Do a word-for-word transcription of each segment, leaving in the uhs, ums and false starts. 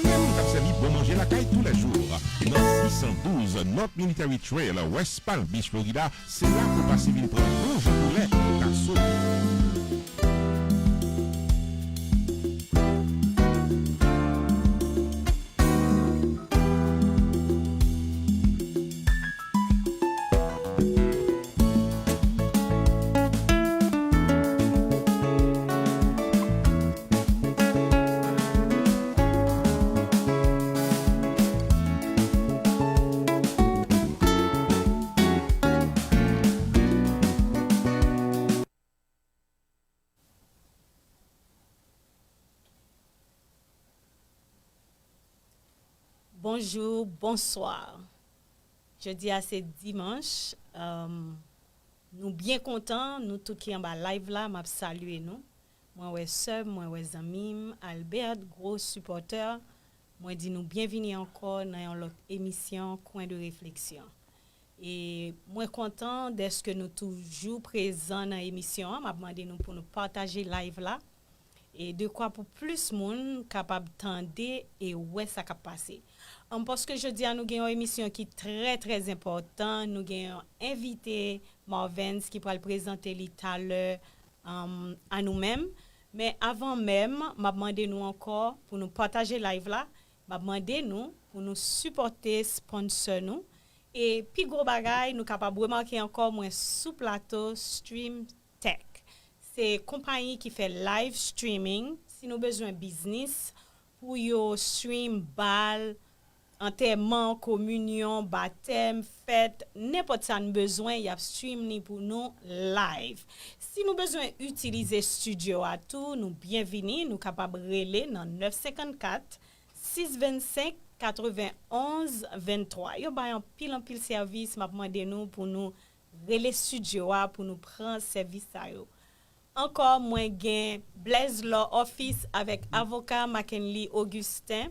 Pou moun k ap sèvi bon manje lakay toulèjou, nan sis san douz North Military Trail, West Palm Beach, Florida, se la pou w pase vin pran bon jan koulè ou ka sot. Bonjou, bonswa. Jodi a se dimanch. Um, nou byen kontan, nou tout ki anba live la, m ap salye nou. Mwen wè sè m, mwen wè zanmi m, Albert, gwo sipòtè. Mwen di nou byenvini ankò nan yon lòt emisyon Kwen de Refleksyon. E mwen kontan dèske nou toujou prezan nan emisyon an. M ap mande nou pou nou pataje live la. E dekwa pou plis moun kapab tande e wè sa k ap pase. Ann, paske jodi a nou gen yon emisyon ki trè, trè enpòtan. Nou gen yon envite, Marvens, ki pral prezante li talè, um, a nou menm. Men avan menm, m ap mande nou ankò pou nou pataje live la. M ap mande nou pou nou sipòte sponsor nou. E pi gwo bagay, nou kapab remake ankò mwen sou plato Stream Tech. Se konpayi ki fè live streaming. Si nou bezwen biznis pou yo stream bal, antèman, kominyon, batèm, fèt, nenpòt sa n bezwen, y ap stream li pou nou live. Si nou bezwen itilize estidyo a tou, nou byenvini, nou kapab rele nan nèf senkannkat, sis vennsenk, katrevenn onz venntwa. Yo bay anpil, anpil sèvis. M ap mande nou pou nou rele estidyo a pou nou pran sèvis sa yo. Ankò, mwen gen Blaise Law Office avèk avoka Mackenly Augustin,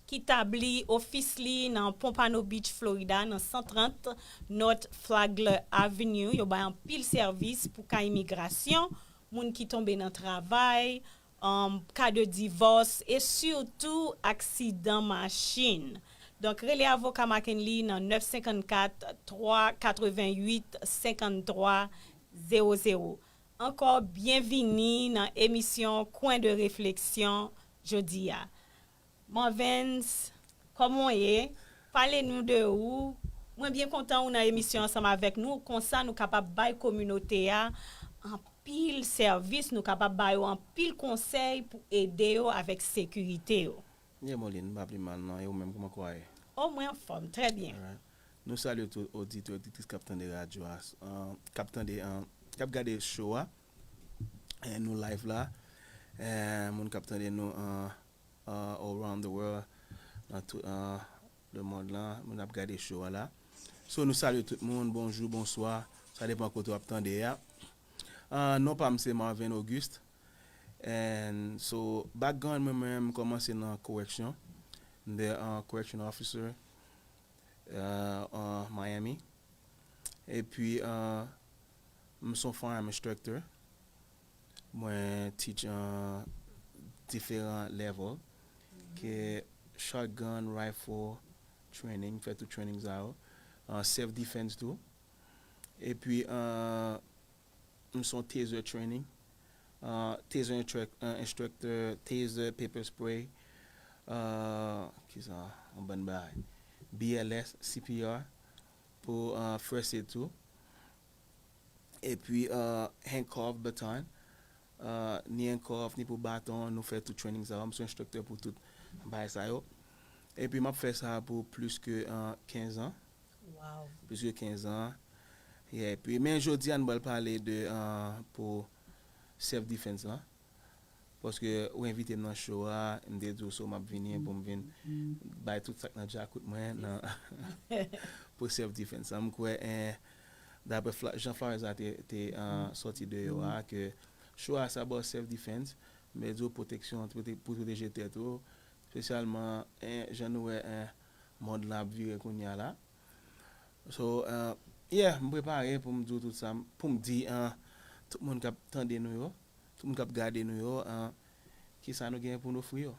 ki tabli ofis li nan Pompano Beach, Florida, nan san trant North Flagler Avenue. Yo bay anpil sèvis pou ka imigrasyon, moun ki tonbe nan travay, um, ka de divòs e sitou aksidan machin. Donk, rele avoka Mackenly nan nèf senkannkat, twa katrevenn uit, senkanntwa zewo zewo. Ankò, byenvini nan emisyon Kwen de Refleksyon jodi a. Marvens, kòman w ye? Pale nou de ou. Mwen byen kontan ou nan emisyon ansanm avèk nou. Konsa, nou kapab bay kominote a anpil sèvis, nou kapab ba yo anpil konsèy pou ede yo avèk sekirite yo. Ye Molin, m pa pi mal non, e ou menm, kòman w ye? O, mwen anfòm, trè byen. Alright. Nou salye tout oditè, oditris k ap tande radyo a, uh, k ap tande, uh, k ap gade show a, e nou live la, e moun k ap tande nou, uh, uh, around the world, nan tout, uh, lemonn lan, moun ap gade show a la. So, nou salye tout moun, bonjou, bonswa, sa depann kote w ap tande a. Uh, non pa m se Marvens Auguste. And so, background mwen, mwen, m kòmanse nan correction. M te, uh, correction officer, uh, an Miami. Epi, uh, m son firearm instructor. Mwen teach an diferan level, ke shotgun, rifle, training, fè tout training sa yo. An self defense tou. Epi, uh, m son taser training, uh, taser instruc- uh, instructor, taser, pepper spray, uh, kisa, yon bann bagay. B L S, C P R, pou, uh, first aid tou. Epi, uh, handcuff, baton. Uh, ni handcuff, ni pou baton, nou fè tout training sa yo. M se enstriktè pou tout bagay sa yo. Epi m ap fè sa pou plis ke, uh, kenz an. Wow. Plis ke kenz an. Yeah, epi, men jodi a, nou pral pale de, uh, pou self defense lan. Paske ou envite m nan show a, m te di w so m ap vini pou m vin bay tout sa k nan djakout mwen nan pou self defense lan. M kwè, eh, daprè Fla- jan Florence la te, te, eh, sòti deyò a, ke show a se about self defense, m te di w pwoteksyon, pou te- pou pwoteje tèt ou, espesyalman, eh, jan nou wè, eh, mond lan ap vire kounye a la. So, eh, yeah, m prepare pou m di w tout sa, pou m di, eh, tout moun k ap tande nou yo, tout moun k ap gade nou yo, eh, kisa nou gen pou n ofri yo.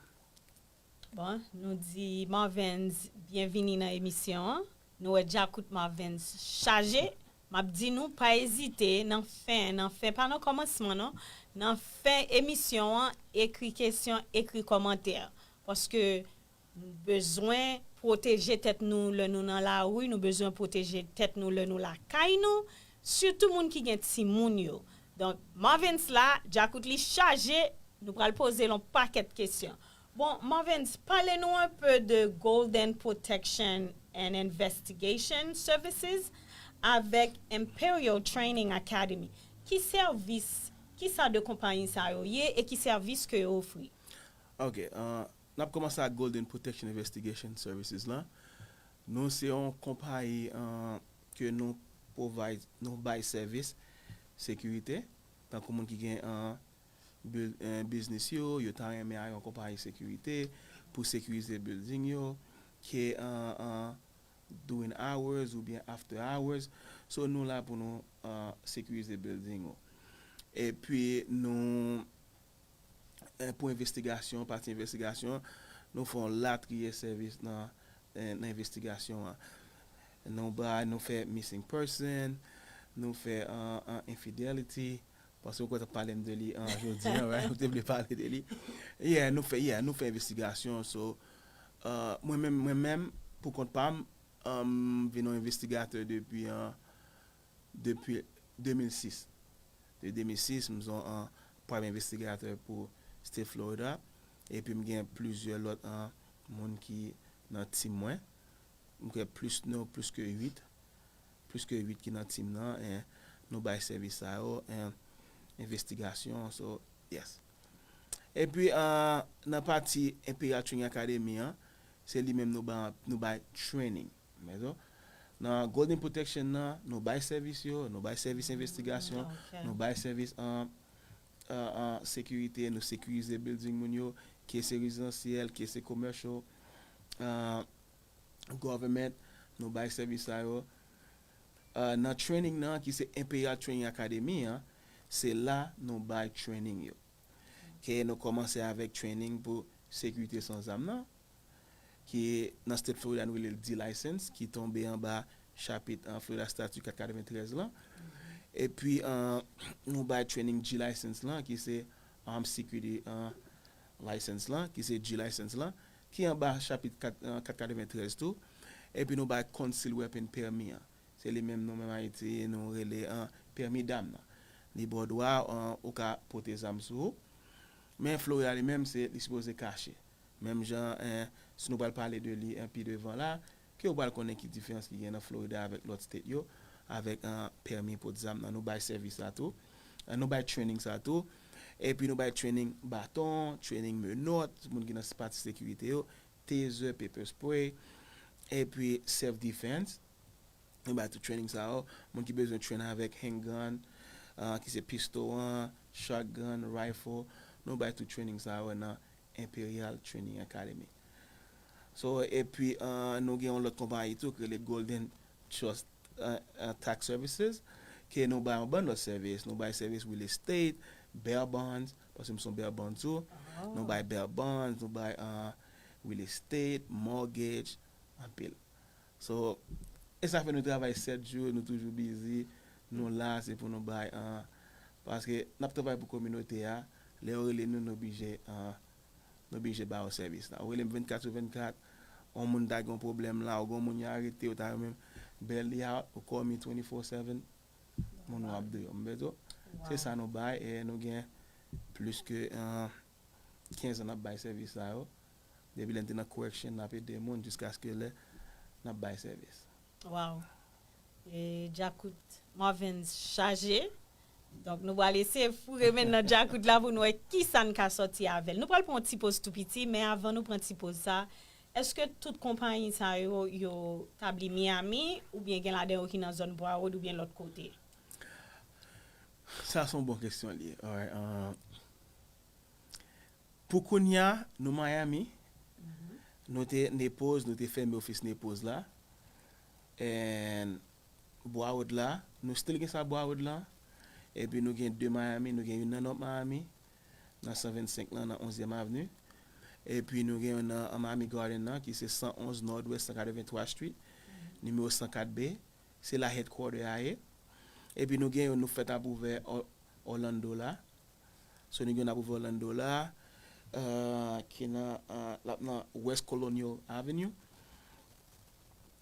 Bon, nou di Marvens byenvini nan emisyon an. Nou wè djakout Marvens chaje. M ap di nou pa ezite nan fen, nan fen, pa nan kòmansman non. Nan fen emisyon an, ekri kesyon, ekri kòmantè. Paske nou bezwen pwoteje tèt nou lè nou nan lari, nou bezwen pwoteje tèt nou lè nou lakay nou, sitou moun ki gen timoun yo. Donk, Marvens la, djakout li chaje, nou pral poze l yon pakèt kesyon. Bon, Marvens, pale nou un peu de Golden Protection and Investigation Services avèk Imperial Training Academy. Ki sèvis, ki sa de konpayi sa yo ye e ki sèvis ke yo ofri? Ok, uh, n ap kòmanse ak Golden Protection Investigation Services la. Nou se yon konpayi uh, ke nou provide, nou bay sèvis sekirite, tankou moun ki gen uh, bil- eh, biznis yo, yo ta renmen a yon konpayi sekirite pou sekirize building yo, ke an, an during hours oubyen after hours. So nou la pou nou uh, sekirize building yo. Epi nou eh, pou envestigasyon, pati envestigasyon, nou fè yon latriye sèvis nan eh, nan envestigasyon an. Nou ba, nou fè missing person, nou fè an, an infidelity, paske ou kwè t ap pale m de li an jodi an, right? Ou te vle pale de li. Yeah, nou fè, yeah, nou fè envestigasyon. So, uh, mwen menm, mwen menm, pou kont pa m, um, m vin yon envestigatè depi an, depi de mil sis. De de mil sis, m se yon an prime investigator pou State Florida. Epi m gen plizyè lòt an moun ki nan tim mwen. M gen plis, nou plis ke uit. Plis ke uit ki nan tim nan. En, nou bay sèvis sa yo. En, envestigasyon. So, yes. Epi, an, nan pati Imperial Training Academy an, se li menm nou bay, nou bay training. Nan Golden Protection nan, nou bay sèvis yo, nou bay sèvis envestigasyon, nou bay sèvis an, an, an sekirite, nou sekirize building moun yo, ke se rezidansyèl, ke se commercial, an, government, nou bay sèvis sa yo. An, nan training nan, ki se Imperial Training Academy an, se la nou bay training yo. Ke nou kòmanse avèk training pou sekirite san zam nan, ki nan State Florida nou rele l D license, ki tonbe anba chapit an Florida Statute kat katreventrèz lan. Epi an, nou bay training G license lan, ki se Armed Security an license lan, ki se G license lan, ki anba chapit kat, an, kat katreventrèz tou. Epi nou bay concealed weapon pèmi an. Se li menm nou menm Ayiti, nou rele an pèmi dam nan. Li ba w dwa an, ou ka pote zam sou ou. Men Florida li menm, se li sipoze kache. Menm jan, en, si nou pral pale de li en pi devan la, ke ou pral konnen ki diferans ki gen nan Florida avèk lòt state yo, avèk an pèmi pot zam nan. Nou bay sèvis sa tou. An, nou bay training sa tou. Epi nou bay training baton, training menòt, moun ki nan pati sekirite yo, taser, pepper spray, epi self defense. Nou bay tout training sa yo. Moun ki bezwen train avèk handgun, ah, ki se pisto an, shotgun, rifle, nou bay tout training sa yo nan Imperial Training Academy. So, epi, ah, nou gen yon lòt konpayi tou ki rele Golden Trust, ah, ah, Tax Services, ke nou bay yon bann lòt sèvis. Nou bay sèvis real estate, bail bonds, paske m se yon bail bond tou. Nou bay bail bonds, nou bay, ah, real estate, mortgage, anpil. So, e sa fè nou travay sèt jou, nou toujou busy, nou la, se pou nou bay, ah, paske n ap travay pou kominote a, lè yo rele nou, nou oblije, ah, nou oblije ba yo sèvis la. Ou rele m vennkat sou vennkat, yon moun ta gen yon pwoblèm la, ou gen yon moun yo arete, ou ta renmen bail li out, ou call me twenty-four seven, moun w ap deyò. M bezwen, se sa nou bay, e nou gen plis ke, ah, kenz an n ap bay sèvis sa yo. Depi lè n te nan correction, n ap ede moun jiskaske lè n ap bay sèvis. Wow. E djakout Marvens chaje. Donk, nou pral eseye foure men nan djakout la pou n wè kisa n ka sòti avè l. Nou pral pran yon ti poz tou piti, men avan nou pran ti poz sa, èske tout konpayi sa yo, yo tabli Miami, oubyen gen ladan yo ki nan zòn Broward oubyen lòt kote? Sa se yon bon kesyon li ye. Alright, ah, pou kounye a, nou Miami, nou te Naples, nou te fèmen ofis Naples la. And Broward la, nou still gen sa Broward la. Epi nou gen de Miami, nou gen youn nan North Miami, nan san vennsenk lan, nan onzyèm Avni. Epi nou gen youn nan, an Miami Garden nan, ki se san onz Nòdwès san katrevenntwa Street, nimewo san kat B. Se la headquarter a ye. Epi nou gen youn nou fèt ap ouvè Or-, Orlando la. So nou gen youn ap ouvè Orlando la, euh, ki nan, euh, l ap nan West Colonial Avenue.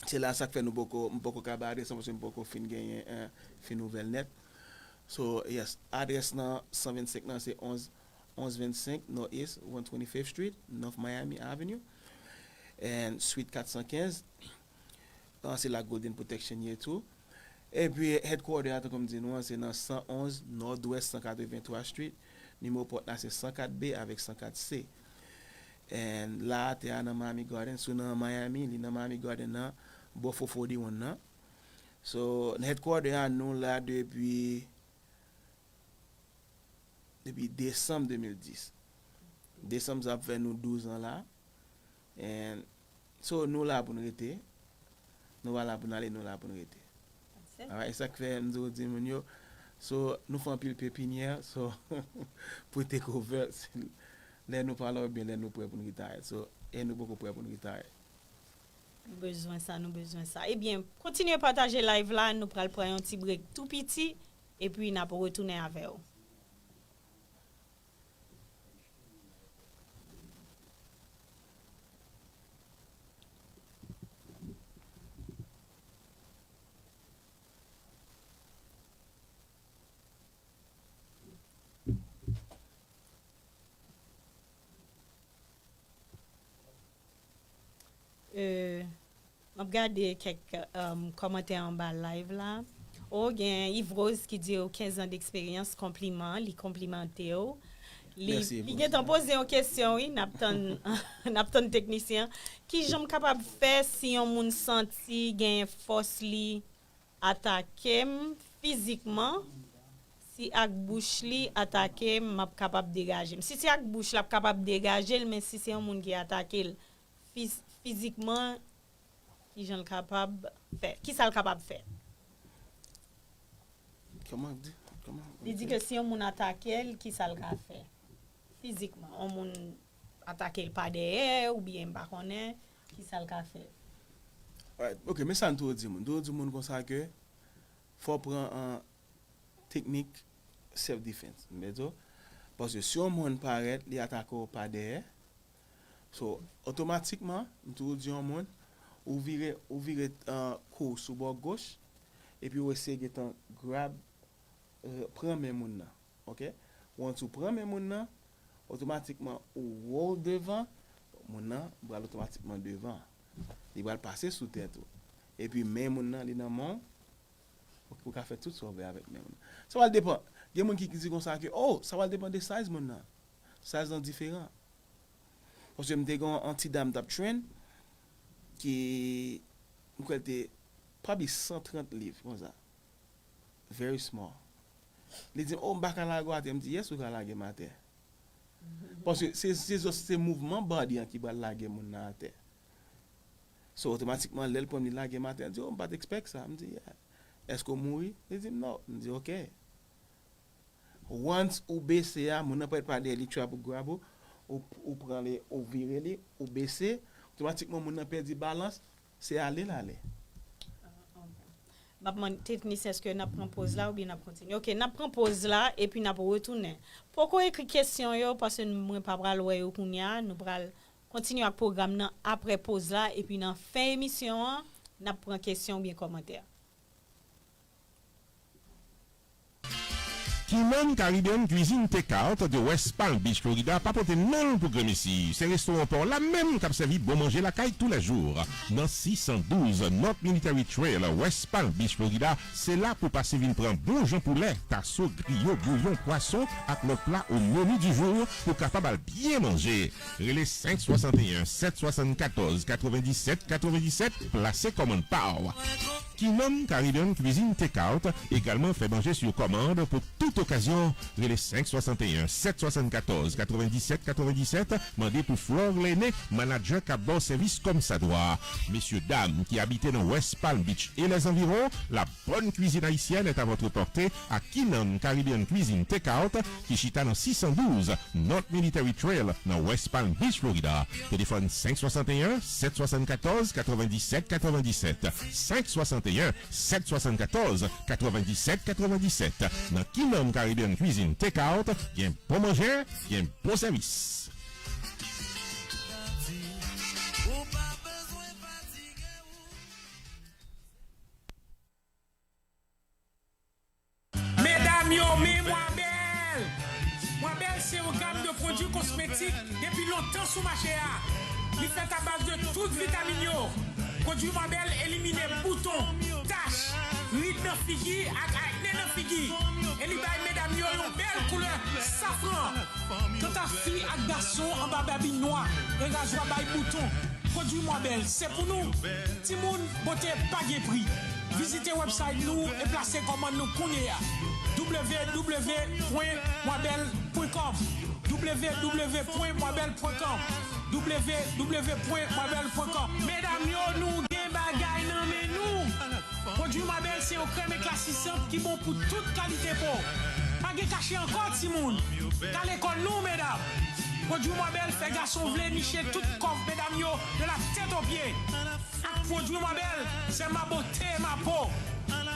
Se la sa k fè nou poko, m poko ka bay adrès lan paske m poko fin genyen, euh, fin ouvè l nèt. So, yes, adrès nan san vennsenk nan se onz, onz vennsenk Northeast one twenty-fifth Street, North Miami Avenue, and Suite kat san kenz. An, se la Golden Protection ye tou. Epi, headquarter a, tankou m di nou an, se nan san onz Nòdwès san katrevenntwa Street, nimewo pòt la se san kat B avèk san kat C. And la atè a nan Miami Garden, si w nan Miami, li nan Miami Garden nan, bò Fofo Diwonn nan. So, headquarter a, nou la depi, depi desanm de mil dis. Desanm sa ap fè nou douz an la. And so, nou la pou n rete. Nou pa la pou n ale, nou la pou n rete. Alright, e sa k fè m toujou di moun yo, so, nou fè anpil pepinyè, so, pou take over, lè nou pa la oubyen lè nou prè pou n retire. So, e nou poko prè pou n retire. Nou bezwen sa, nou bezwen sa. Ebyen, kontinye pataje live la, nou pral pran yon ti break tou piti, epi n ap retounen avè w. Euh, M ap gade kèk, um, kòmantè anba live la. O, gen Yves Rose ki di w kenz an d'eksperyans, konpliman, li konplimante w. Li, li gentan poze yon kesyon, wi, n ap tann, n ap tann teknisyen an. Ki jan m kapab fè si yon moun santi gen fòs li atake m fizikman? Si ak bouch li atake m, m ap kapab degaje m. Si se ak bouch l ap kapab degaje l, men si se yon moun ki atake l fiz-, fizikman, ki jan l kapab fè? Kisa l kapab fè? Kòman di? Kòman? Li di ke si yon moun atake l, kisa l ka fè? Fizikman, yon moun atake l pa dèyè, oubyen m pa konnen, kisa l ka fè? Alright, ok, men sa m toujou di moun. M toujou di moun konsa ke fò w pran an teknik self defense, m vle di w. Paske si yon moun parèt, li atake w pa dèyè, so, otomatikman, m toujou di yon moun, ou vire, ou vire, euh, kou w sou bò goch, epi ou eseye gentan grab, euh, pran men moun nan, ok? Once ou pran men moun nan, otomatikman ou roll devan, moun nan pral otomatikman devan. Li pral pase sou tèt ou. Epi men moun nan, li nan men w, ou, ou ka fè tout sa w vle avèk men moun nan. Sa pral depann. Gen moun ki, ki di konsa ke, oh, sa pral depann de size moun nan. Size lan diferan. Paske m te gen yon ti dam t ap train, ki, m kwè l te, probably san trant liv, konsa. Very small. Li di m, oh, m pa ka lage w atè. M di, yes, ou ka lage m atè. Paske se, se, se, se mouvman body an ki pral lage moun nan atè. So, otomatikman, lè l pran m, li lage m atè. L di, oh, m pa t expect sa. M di, yeah. Èske w mouri? Li di m, non. M di, ok. Once ou bese a, moun nan parèt pa dèyè, li try pou grab ou, ou, ou pran li, ou vire li, ou bese, otomatikman moun nan pèdi balans, se ale l ale. Ah, ok. M ap mande teknisyen, èske n ap pran poz la oubyen n ap kontinye? Ok, n ap pran poz la, epi n ap retounen. Poko ekri kesyon yo, paske mwen pa pral wè yo kounye a, nou pral kontinye ak pwogram nan apre poz la, epi nan fen emisyon an, n ap pran kesyon oubyen kòmantè. Kimon Caribbean Cuisine Takeout de West Palm Beach, Florida, pa pote non l pou grenmesi. Se restoran pa w la menm k ap sèvi bon manje lakay toulèjou. Nan sis san douz North Military Trail, West Palm Beach, Florida, se la pou w pase vin pran bon jan poulè, taso, griyo, bouyon, pwason ak lòt pla o meni di jou pou w kapab al byen manje. Rele senk swasanteyen sèt swasannkatòz katrevenndisèt katrevenndisèt, plase kòmann pa w. Kinanm Caribbean Cuisine Takeout, également fait manger sur commande pour toute occasion. Rele senk swasanteyen, sèt swasannkatòz, katrevenndisèt katrevenndisèt, mande pou Flore Lene, manager k ap ba w sèvis kòmsadwa. Messieurs, dames qui habitez dans West Palm Beach et les environs, la bonne cuisine haïtienne est à votre portée à Kinanm Caribbean Cuisine Takeout, ki chita nan sis san douz North Military Trail, nan West Palm Beach, Florida. Telefòn senk swasanteyen, sèt swasannkatòz, katrevenndisèt katrevenndisèt. Senk swasanteyen, sèt swasannkatòz, katrevenndisèt katrevenndisèt. Nan Kinanm Caribbean Cuisine Takeout, gen bon manje, gen bon sèvis. Medam yo, men Mwa Bèl! Mwa Bèl se yon gam de pwodui kosmetik depi lontan sou mache a. Li fèt a baz de tout vitamin yo. Pwodui Mwa Bèl elimine bouton, tach, rid nan figi ak akne nan figi. E li bay medam yo yon bèl koulè safran. Kanta fi ak gason anba babin nwa e razwa bay bouton, pwodui Mwa Bèl se pou nou. Timoun, bote pa gen pri. Vizite website nou e plase kòmann nou kounye a. W W W pwen mwabèl pwen kòm. W W W pwen mwabèl pwen kòm. W W W pwen mwabèl pwen kòm. Medam yo, nou gen bagay nan men nou. Pwodui Mwa Bèl se yon krèm eklasisan ki bon pou tout kalite po. Pa gen kache ankò, timoun. Kale kò nou, medam. Pwodui Mwa Bèl fè gason vle niche tout kòf medam yo de la tèt o pye. Ak pwodui Mwa Bèl, c'est ma beauté, ma peau.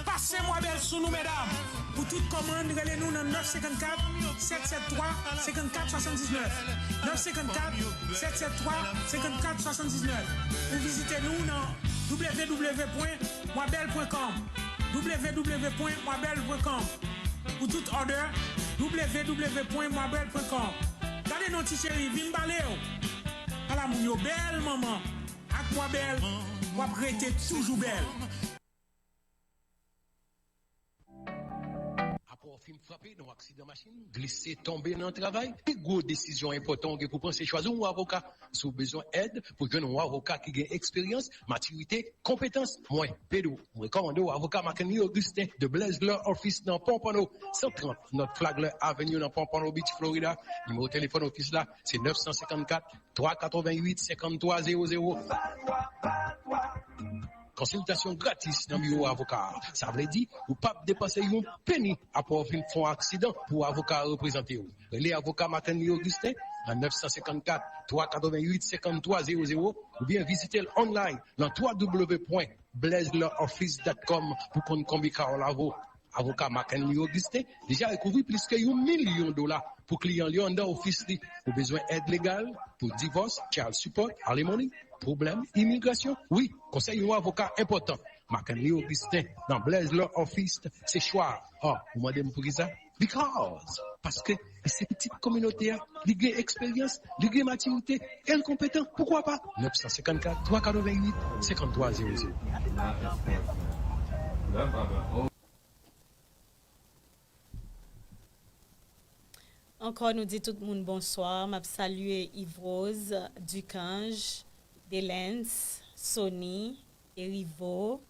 Pase Mwa Bèl sou nou, medam. Pou tout kòmann, rele nou nan nèf senkannkat, sèt sèt twa, senkannkat swasanndiznèf. Nèf senkannkat, sèt sèt twa, senkannkat swasanndiznèf. Ou vizite nou nan W W W pwen mwabèl pwen kòm. W W W pwen mwabèl pwen kòm. Pou tout order, W W W pwen mwabèl pwen kòm. Gade non, ti cheri, vin m pale w. Ala moun yo bèl, manman. Ak Mwa Bèl, w ap rete toujou bèl. Apre w fin frape nan yon aksidan machin, glise, tonbe nan travay, pi gwo desizyon enpòtan w gen pou pran se chwazi yon avoka. Si w bezwen èd pou jwenn yon avoka ki gen eksperyans, matirite, konpetans, mwen, Pedro, m rekòmande w avoka Markenly Augustin de Blaise Law Office nan Pompano, san trant North Flagler Avenue nan Pompano Beach, Florida. Nimewo telefòn ofis la, se nèf san senkannkat, twa katrevenn uit, senkanntwa zewo zewo. Konsiltasyon gratis nan biwo avoka a. Sa vle di, ou p ap depanse yon peni apre w fin fè yon aksidan pou avoka a reprezante w. Rele avoka Markenly Augustin nan nèf san senkannkat, twa katrevenn uit, senkanntwa zewo zewo oubyen vizite l online nan w w w pwen blaise law office dot com pou konn konbyen ka w la vo. Avoka Markenly Augustin deja rekouvri plis ke yon milyon dola pou kliyan li yo anndan ofis li. Ou bezwen èd legal pou divòs, child support, alimony, pwoblèm imigrasyon? Wi, konsèy yon avoka enpòtan. Markenly Augustin nan Blaise Law Office se chwa a. Ah, ou mande m poukisa? Because, paske li se pitit kominote a, li gen eksperyans, li gen matirite, e l konpetan. Poukwa pa? Nèf san senkannkat, twa katrevenn uit, senkanntwa zewo zewo. Ankò, nou di tout moun bonswa. M ap salye Yvrose, Ducange, Delens, Sony, Erivo,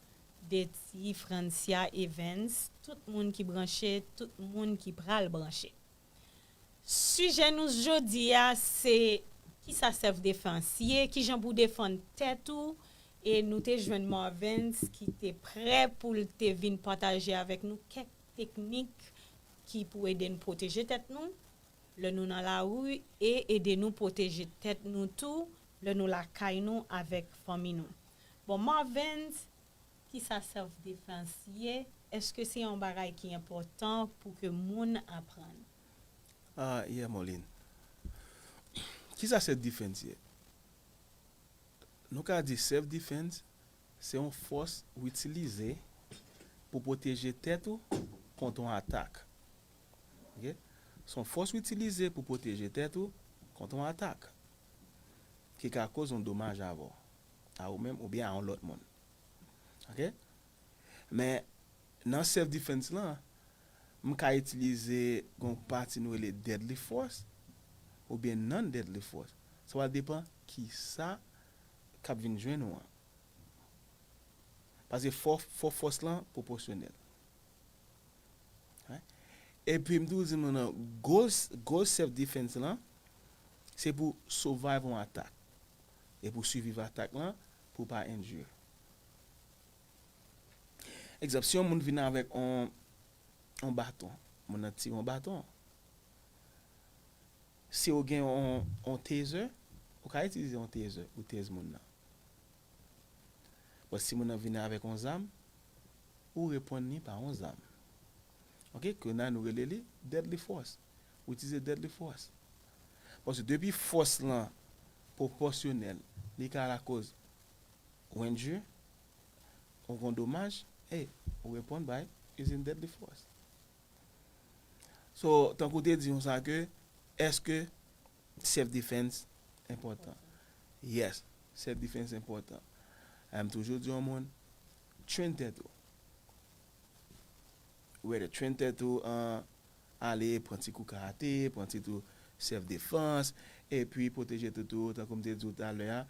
Deti, Francia, Evans, tout moun ki branche, tout moun ki pral branche. Sijè nou jodi a, se kisa self defense ye, kijan pou w defann tèt ou, e nou te jwenn Marvens ki te prè pou l te vin pataje avèk nou kèk teknik ki pou ede n pwoteje tèt nou lè nou nan lari e ede nou pwoteje tèt nou tou lè nou lakay nou avèk fanmi nou. Bon, Marvens, kisa self defense ye? Èske se yon bagay ki enpòtan pou ke moun aprann? Ah, yeah, Moline. Kisa self defense ye? Nou ka di self defense se yon fòs w itilize pou pwoteje tèt ou kont yon atak. Ok? Se yon fòs w itilize pou pwoteje tèt ou kont yon atak ki ka koz yon domaj avè w, a ou menm oubyen a yon lòt moun. Ok? Men, nan self defense lan, m ka itilize yon pati nou rele deadly force oubyen non deadly force. Sa va depann kisa k ap vin jwenn ou an. Paske fò, fò fòs lan pwopòsyonèl. Epi m toujou di moun nan, goal, goal self defense lan, se pou survive yon atak. E pou siviv atak lan, pou pa injure. Egzanp, si yon moun vin avèk on, on baton, moun nan tire yon baton. Si w gen on, on taser, ou ka itilize on taser pou tase moun nan. But si moun nan vini avèk on zam, ou reponn li pa on zam. Ok, ke nan nou rele li deadly force. Ou itilize deadly force. Paske depi fòs lan pwopòsyonèl, li ka lakoz ou injure, ou gon domaj, e ou reponn by using deadly force. So, tankou te di yon sa ke, èske self defense enpòtan? Yes, self defense enpòtan. M toujou di yon moun, train tèt ou. Whether train tèt ou an ale pran ti kou karate, pran ti kou self defense, epi pwoteje tèt ou, tankou m te di w talè a.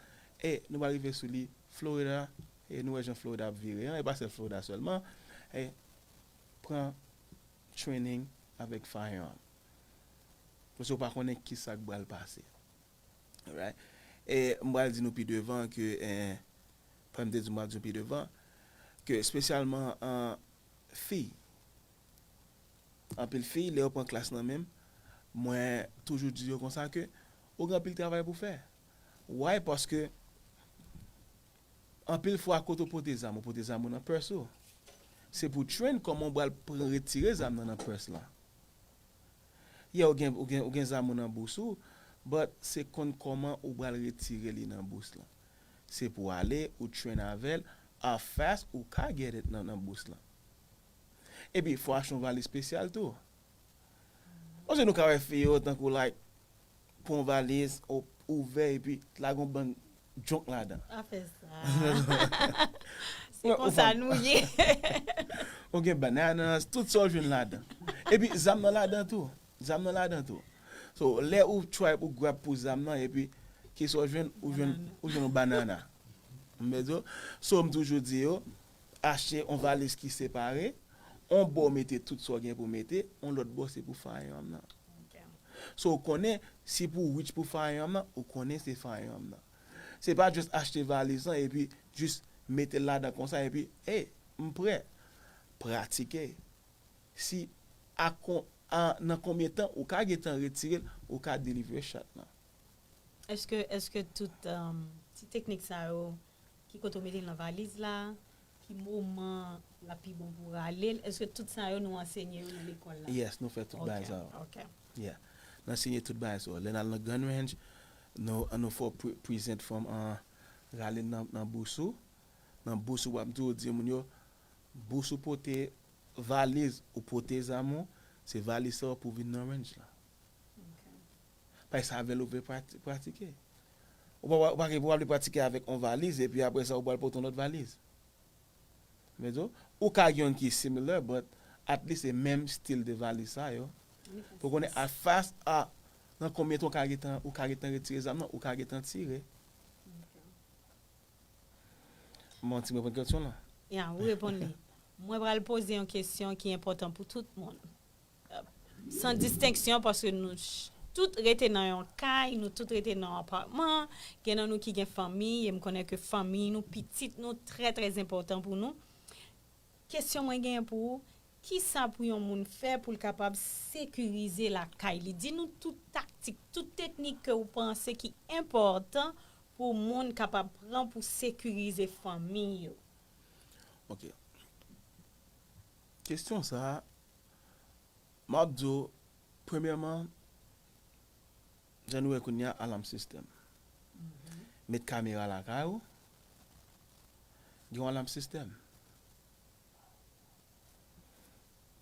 E nou pral rive sou li, Florida, e nou wè jan Florida ap vire an, e pa sèl Florida sèlman. E pran training avèk firearm. Paske w pa konnen ki sa k pral pase. Alright? E m pral di nou pi devan ke, eh, fò m te di nou, m pral di nou pi devan, ke espesyalman an fi, anpil fi, lè yo pran klas nan men m, mwen toujou di yo konsa ke ou gen anpil travay pou fè. Why? Paske anpil fwa, kote w pote zam, ou pote zam ou nan pès ou. Se pou train kòman w pral pran, retire zam nan nan pès lan. Yeah, ou gen, ou gen, ou gen zam ou nan bous ou, but se konn kòman ou pral retire li nan bous lan. Se pou ale, ou train avè l, how fast ou ka get it nan, nan bous lan. Epi, fò achte yon valiz espesyal tou. Paske nou ka wè fi yo tankou, like, pran yon valiz, ou, ouvè, epi lage yon bann junk ladan. Pa fè sa. Se konsa nou ye. Ou gen bananas, tout sa w jwenn ladan. Epi zam nan ladan tou. Zam nan ladan tou. So, lè ou try pou grab pou zam nan, epi kisa w jwenn, ou jwenn, ou jwenn yon banana. M di w. So, m toujou di yo, achte yon valiz ki separe, yon bò mete tout sa w gen pou mete, yon lòt bò se pou firearm nan. So, ou konnen, si pou reach pou firearm nan, ou konnen se firearm nan. Se pa just achte valiz lan epi just mete l ladan konsa epi, hey, m prè. Pratike. Si a kon, a, nan konbyen tan ou ka gentan retire l, ou ka deliver shot lan. Èske, èske tout um, ti teknik sa yo, ki kote w mete l nan valiz la, ki moman l ap pi bon pou w rale l, èske tout sa yo nou ansenye yo nan lekòl la? Yes, nou fè tout bagay sa yo. Ok. Yeah. Nou ansenye tout bagay sa yo. Lè n al nan gun range, nou, nou fè w pre- present from an rale l nan, nan bous ou. Nan bous ou, w ap toujou di moun yo, bous ou pote valiz, ou pote zam ou, se valiz sa yo pou vin nan range la. Paske se avè l ou vle prati- pratike. Ou pa, ou pa gen pou w ale pratike avèk yon valiz, epi apre sa, ou pral pote yon lòt valiz. Mezon, ou ka gen yon ki similar, but at least se menm stil de valiz sa yo. Pou konnen a fas a nan konbyen tan ou ka gentan, ou ka gentan retire zam nan, ou ka gentan tire. Bon, ti mwen pran kesyon lan. Ya, ou reponn li. Mwen pral poze yon kesyon ki enpòtan pou tout moun. San distenksyon, paske nou ch- tout rete nan yon kay, nou tout rete nan yon apatman, gen nan nou ki gen fanmi, e m konnen ke fanmi nou, pitit nou, trè, trè enpòtan pou nou. Kesyon mwen genyen pou ou, kisa pou yon moun fè pou l kapab sekirize lakay li? Di nou tout taktik, tout teknik ke ou panse ki enpòtan pou moun kapab pran pou sekirize fanmi yo. Ok. Kesyon sa a, m ap di w, premyèman, jan nou wè kounye a, alarm system. Met kamera lakay ou, gen yon alarm system.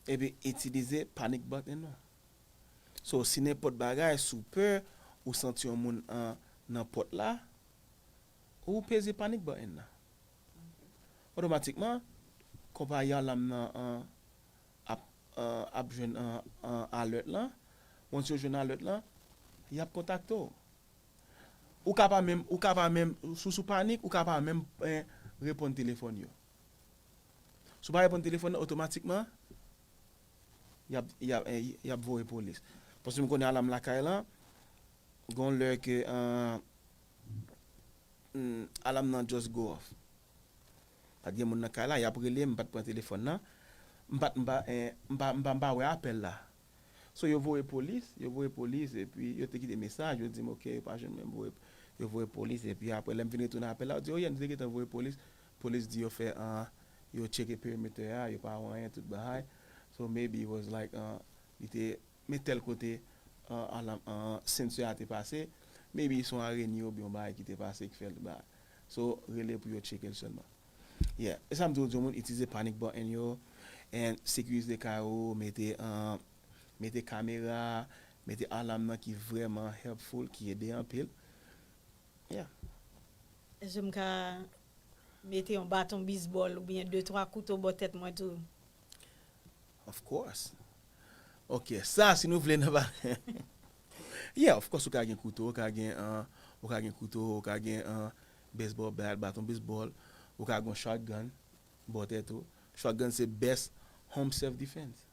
Epi itilize panic button nan. So, si nenpòt bagay, si w pè, ou santi yon moun an, nan pòt la, ou peze panic button nan. Otomatikman, konpayi alarm nan an, ap, an, ap jwenn an, an alert lan. Once yo jwenn alert lan, y ap kontakte w. Ou ka pa menm, ou ka pa menm, si w sou panik, ou ka pa menm, eh, reponn telefòn yo. Si w pa reponn telefòn nan, otomatikman, y ap, y ap, eh, y ap voye polis. Paske m konnen alam lakay lan, gon lè ke, eh, mm, alam nan just go off. Pa t gen moun nan kay la, y ap rele m, m pa t pran telefòn nan. M pa t, m pa, eh, m pa, m pa, m pa wè apèl la. So, yo voye polis, yo voye polis, epi yo te kite mesaj, yo di m, "Ok, yo pa jwenn mwen," voye, yo voye polis, epi apre, lè m vin retounen apèl la, yo di, "Oh, yeah, nou te gentan voye polis." Polis di yo fè, ah, yo tcheke perimeter a, yo pa wè anyen, tout bagay. So, maybe it was like, ah, li te, men tèl kote, ah, alam, ah, sensor a te pase, maybe se yon arenye oubyen yon bagay ki te pase ki fè l bagay. So, rele pou yo tcheke l sèlman. Yeah. E sa m di w, di yon moun itilize panic button yo, and sekirize kay ou, mete, ah, mete kamera, mete alam nan ki vrèman helpful, ki ede anpil. Yeah. Èske m ka mete yon baton bisbòl oubyen de twa kouto bò tèt mwen tou? Of course. Ok, sa, si nou vle, nan pa. Yeah, of course, ou ka gen kouto, ou ka gen, ah, ou ka gen kouto, ou ka gen, ah, baseball bat, baton baseball, ou ka gen yon shotgun bò tèt ou. Shotgun se best home self defense.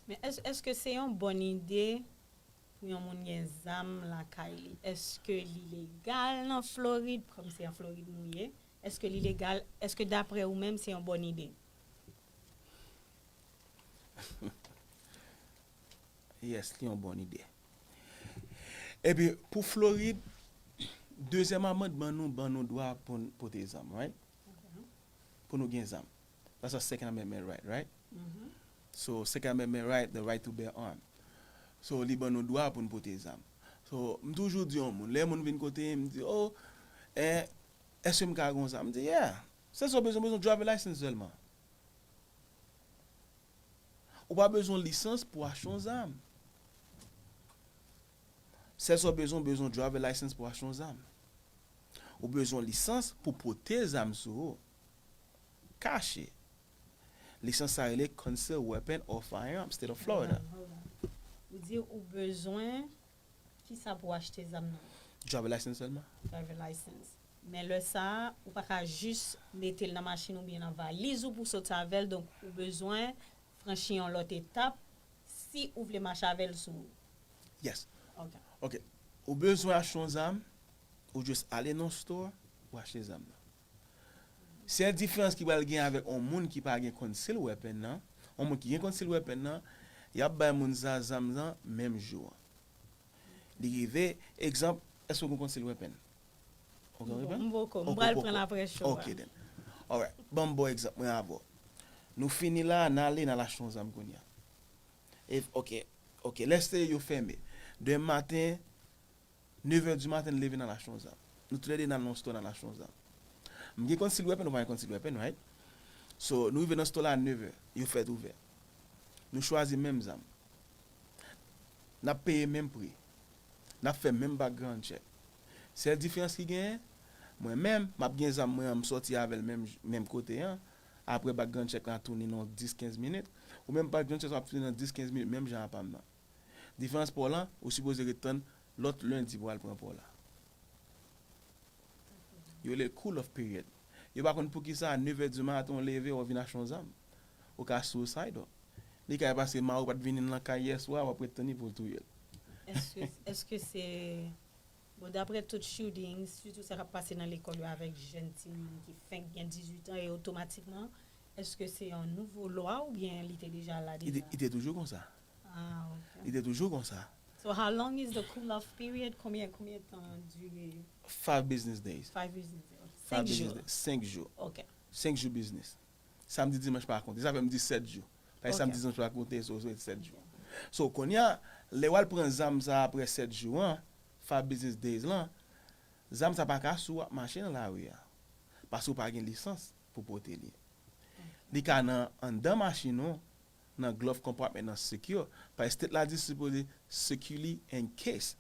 Men èske, èske se yon bòn ide pou yon moun gen zam lakay li? Èske li legal nan Florid, kòm se an Florid nou ye? Èske li legal, èske daprè ou menm se yon bòn ide? Yes, li yon bòn ide. Epi, pou Florid, dezyèm amandman nou ban nou dwa pou n pote zam, right? Pou nou gen zam. That's a Second Amendment right, right? So, Second Amendment right, the right to bear arm. So, li ban nou dwa pou n pote zam. So, m toujou di yon moun, lè moun vin kote m, m di, oh, eh, èske m ka gen yon zam? M di, yeah. Sèl sa w bezwen, bezwen driver license sèlman. Ou pa bezwen lisans pou achte yon zam. Sèl sa w bezwen, bezwen driver license pou achte yon zam. Ou bezwen lisans pou pote zam sou ou. Kache. Lisans sa rele Concealed Weapon or Firearm, State of Florida. Ou di ou bezwen kisa pou achte zam nan? Driver license sèlman. Driver license. Men lè sa a, ou pa ka jis mete l nan machin oubyen nan valiz ou pou soti avè l, donk ou bezwen franchi yon lòt etap si ou vle mache avè l sou ou. Yes. Ok. Ok. Ou bezwen achte yon zam, ou just ale nan store, ou achte zam nan. Sèl diferans ki pral gen avèk yon moun ki pa gen concealed weapon nan, yon moun ki gen concealed weapon nan, y ap bay moun sa zam nan menm jou an. Li rive, egzanp, èske w gen concealed weapon? Ou gen weapon? M poko, m pral pran l aprè show a. Ok, then. Alright. Ban m ba w egzanp, mwen avè w. Nou fini la, n ale, n al achte yon zam kounye a. E, ok, ok, let's say yo fèmen. Demen maten, nevè di maten, n leve, n al achte yon zam. Nou toulède n al nan yon store, n al achte yon zam. M gen concealed weapon, ou pa gen concealed weapon, right? So, nou rive nan store la a nevè, yo fèt ouvè. Nou chwazi menm zam. N ap peye menm pri. N ap fè menm background check. Sèl diferans ki genyen, mwen menm, m ap gen zam mwen an, m sòti avè l menm, menm kote an. Apre background check la tounen nan dis, kenz minit. Ou menm background check la ap tounen nan dis, kenz minit, menm jan a pa m nan. Diferans pa w lan, ou sipoze ret tann lòt lendi pou w al pran pa w la. Yo rele l cool off period. Yo pa konn poukisa, nevè di maten, w leve, w vin achte yon zam. Ou ka suicidal. Li ka pase mari w pa t vin nan kay yè swa, w ap ret tann li pou l touye l. Èske, èske se, bon, daprè tout shooting, sitou sa k ap pase nan lekòl yo avèk jèn timoun ki fenk gen dizuit an e otomatikman, èske se yon nouvo lwa oubyen li te deja la deja? Li te, li te toujou konsa. Ah, ok. Li te toujou konsa. So how long is the cool off period? Konbyen, konbyen tan dire? Five business days. Five business days. Five Senk jou. Business days. Senk jou. Ok. Senk jou biznis. Samdi, dimanch pa konte. Sa fè m di sèt jou. Paske Ok. Samdi, dimanch pa konte, so, so sèt jou. So, kounye a, lè w al pran zam sa apre sèt jou an, five business days lan, zam sa pa ka sou w ap mache nan lari a. Paske w pa gen lisans pou pote li. Li ka nan anndan machin ou, nan glove compartment nan secure. Paske state la di sipoze securely encased.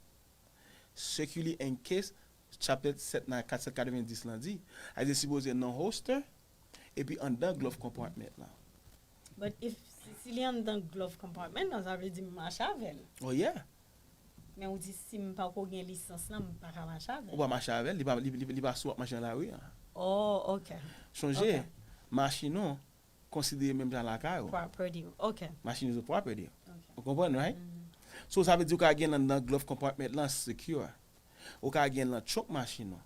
Securely encased, chaptèt sèt nan kat sèt katrevendis lan di. Sa vle di sipoze nan holster, epi anndan glove compartment lan. But if, si, si li anndan glove compartment lan, sa vle di m mache avè l. Oh yeah. Men ou di si m pa ko gen lisans lan, m pa ka mache avè Ou l. Pa mache avè l, li pa, li, li, li pa sou w ap mache nan lari an. Oh, ok. Chonje, Ok. machin ou konsidere menm jan lakay ou. Property. Ok. Machin is a property. Ok. Ou konprann, right? So, sa vle di ou ka gen l anndan glove compartment lan secure. Ou ka gen l nan trunk machin ou.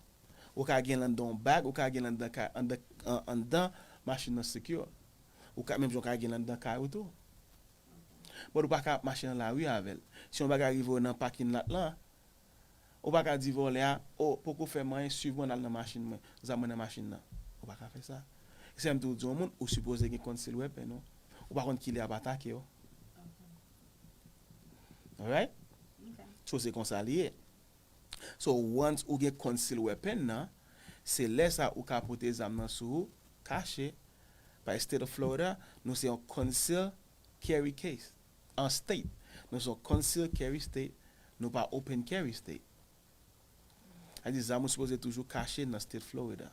Ou ka gen l anndan yon bag, ou ka gen l anndan, ka- anndan, an- anndan machin nan secure. Ou ka, menm jan ou ka gen l anndan kay ou tou. But ou pa ka ap mache nan lari avè l. Si yon bagay rive w nan parking lot lan, ou pa ka di vòlè a, "O, poko fè m anyen, swiv mwen, n al nan machin mwen, zam mwen nan machin nan." Ou pa ka fè sa. Se menm tou di yon moun, ou sipoze gen concealed weapon, non? Ou pa konn kilè y ap atake w. Alright? Ok. So, se konsa li ye. So, once ou gen concealed weapon nan, se lè sa ou ka pote zam nan sou ou, kache. Pa State of Florida, nou se yon concealed carry case. An state, nou se yon concealed carry state, nou pa open carry state. Sa di zam ou sipoze toujou kache nan state Florida.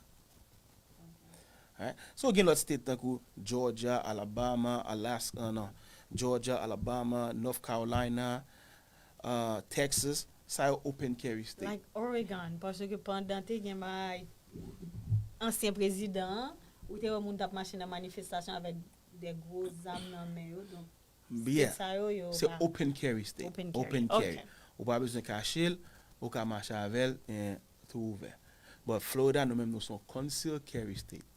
Alright? So, gen lòt state tankou Georgia, Alabama, Alaska, non, Georgia, Alabama, North Carolina, uh, Texas, sa yo open carry state. Like Oregon, paske pandan te gen bay ansyen prezidan an, ou te wè moun t ap mache nan manifestasyon avèk de gwo zam nan men yo. Donk, Byen, sa yo, yo se pa- open carry state. Open carry. Ok. Ou pa bezwen kache l, ou ka mache avè l, en, tou ouvè. But Florida, nou menm, nou se yon concealed carry state.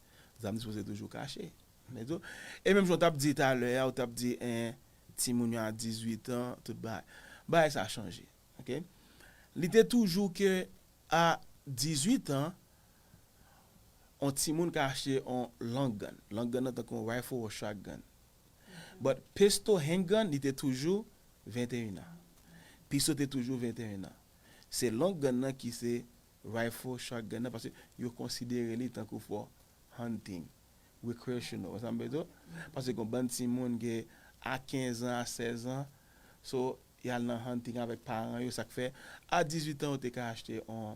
Zam sipoze toujou kache. Mwen di w. E menm jan w t ap di talè a, ou t ap di, en, timoun yo a dizuit an, tout bagay. Bagay sa chanje. Ok? Li te toujou ke a dizuit an, yon timoun ka achte yon long gun. Long gun nan tankou yon rifle ou shotgun. But pistol handgun, li te toujou venteyen an. Pistol te toujou venteyen an. Se long gun nan ki se rifle, shotgun nan, paske yo konsidere li tankou for hunting, recreational, ou sa m bezwen? Paske gon bann timoun gen a kenz an, a sèz an, so, y al nan hunting avèk paran yo, sa k fè, a dizuit an, ou te ka achte on,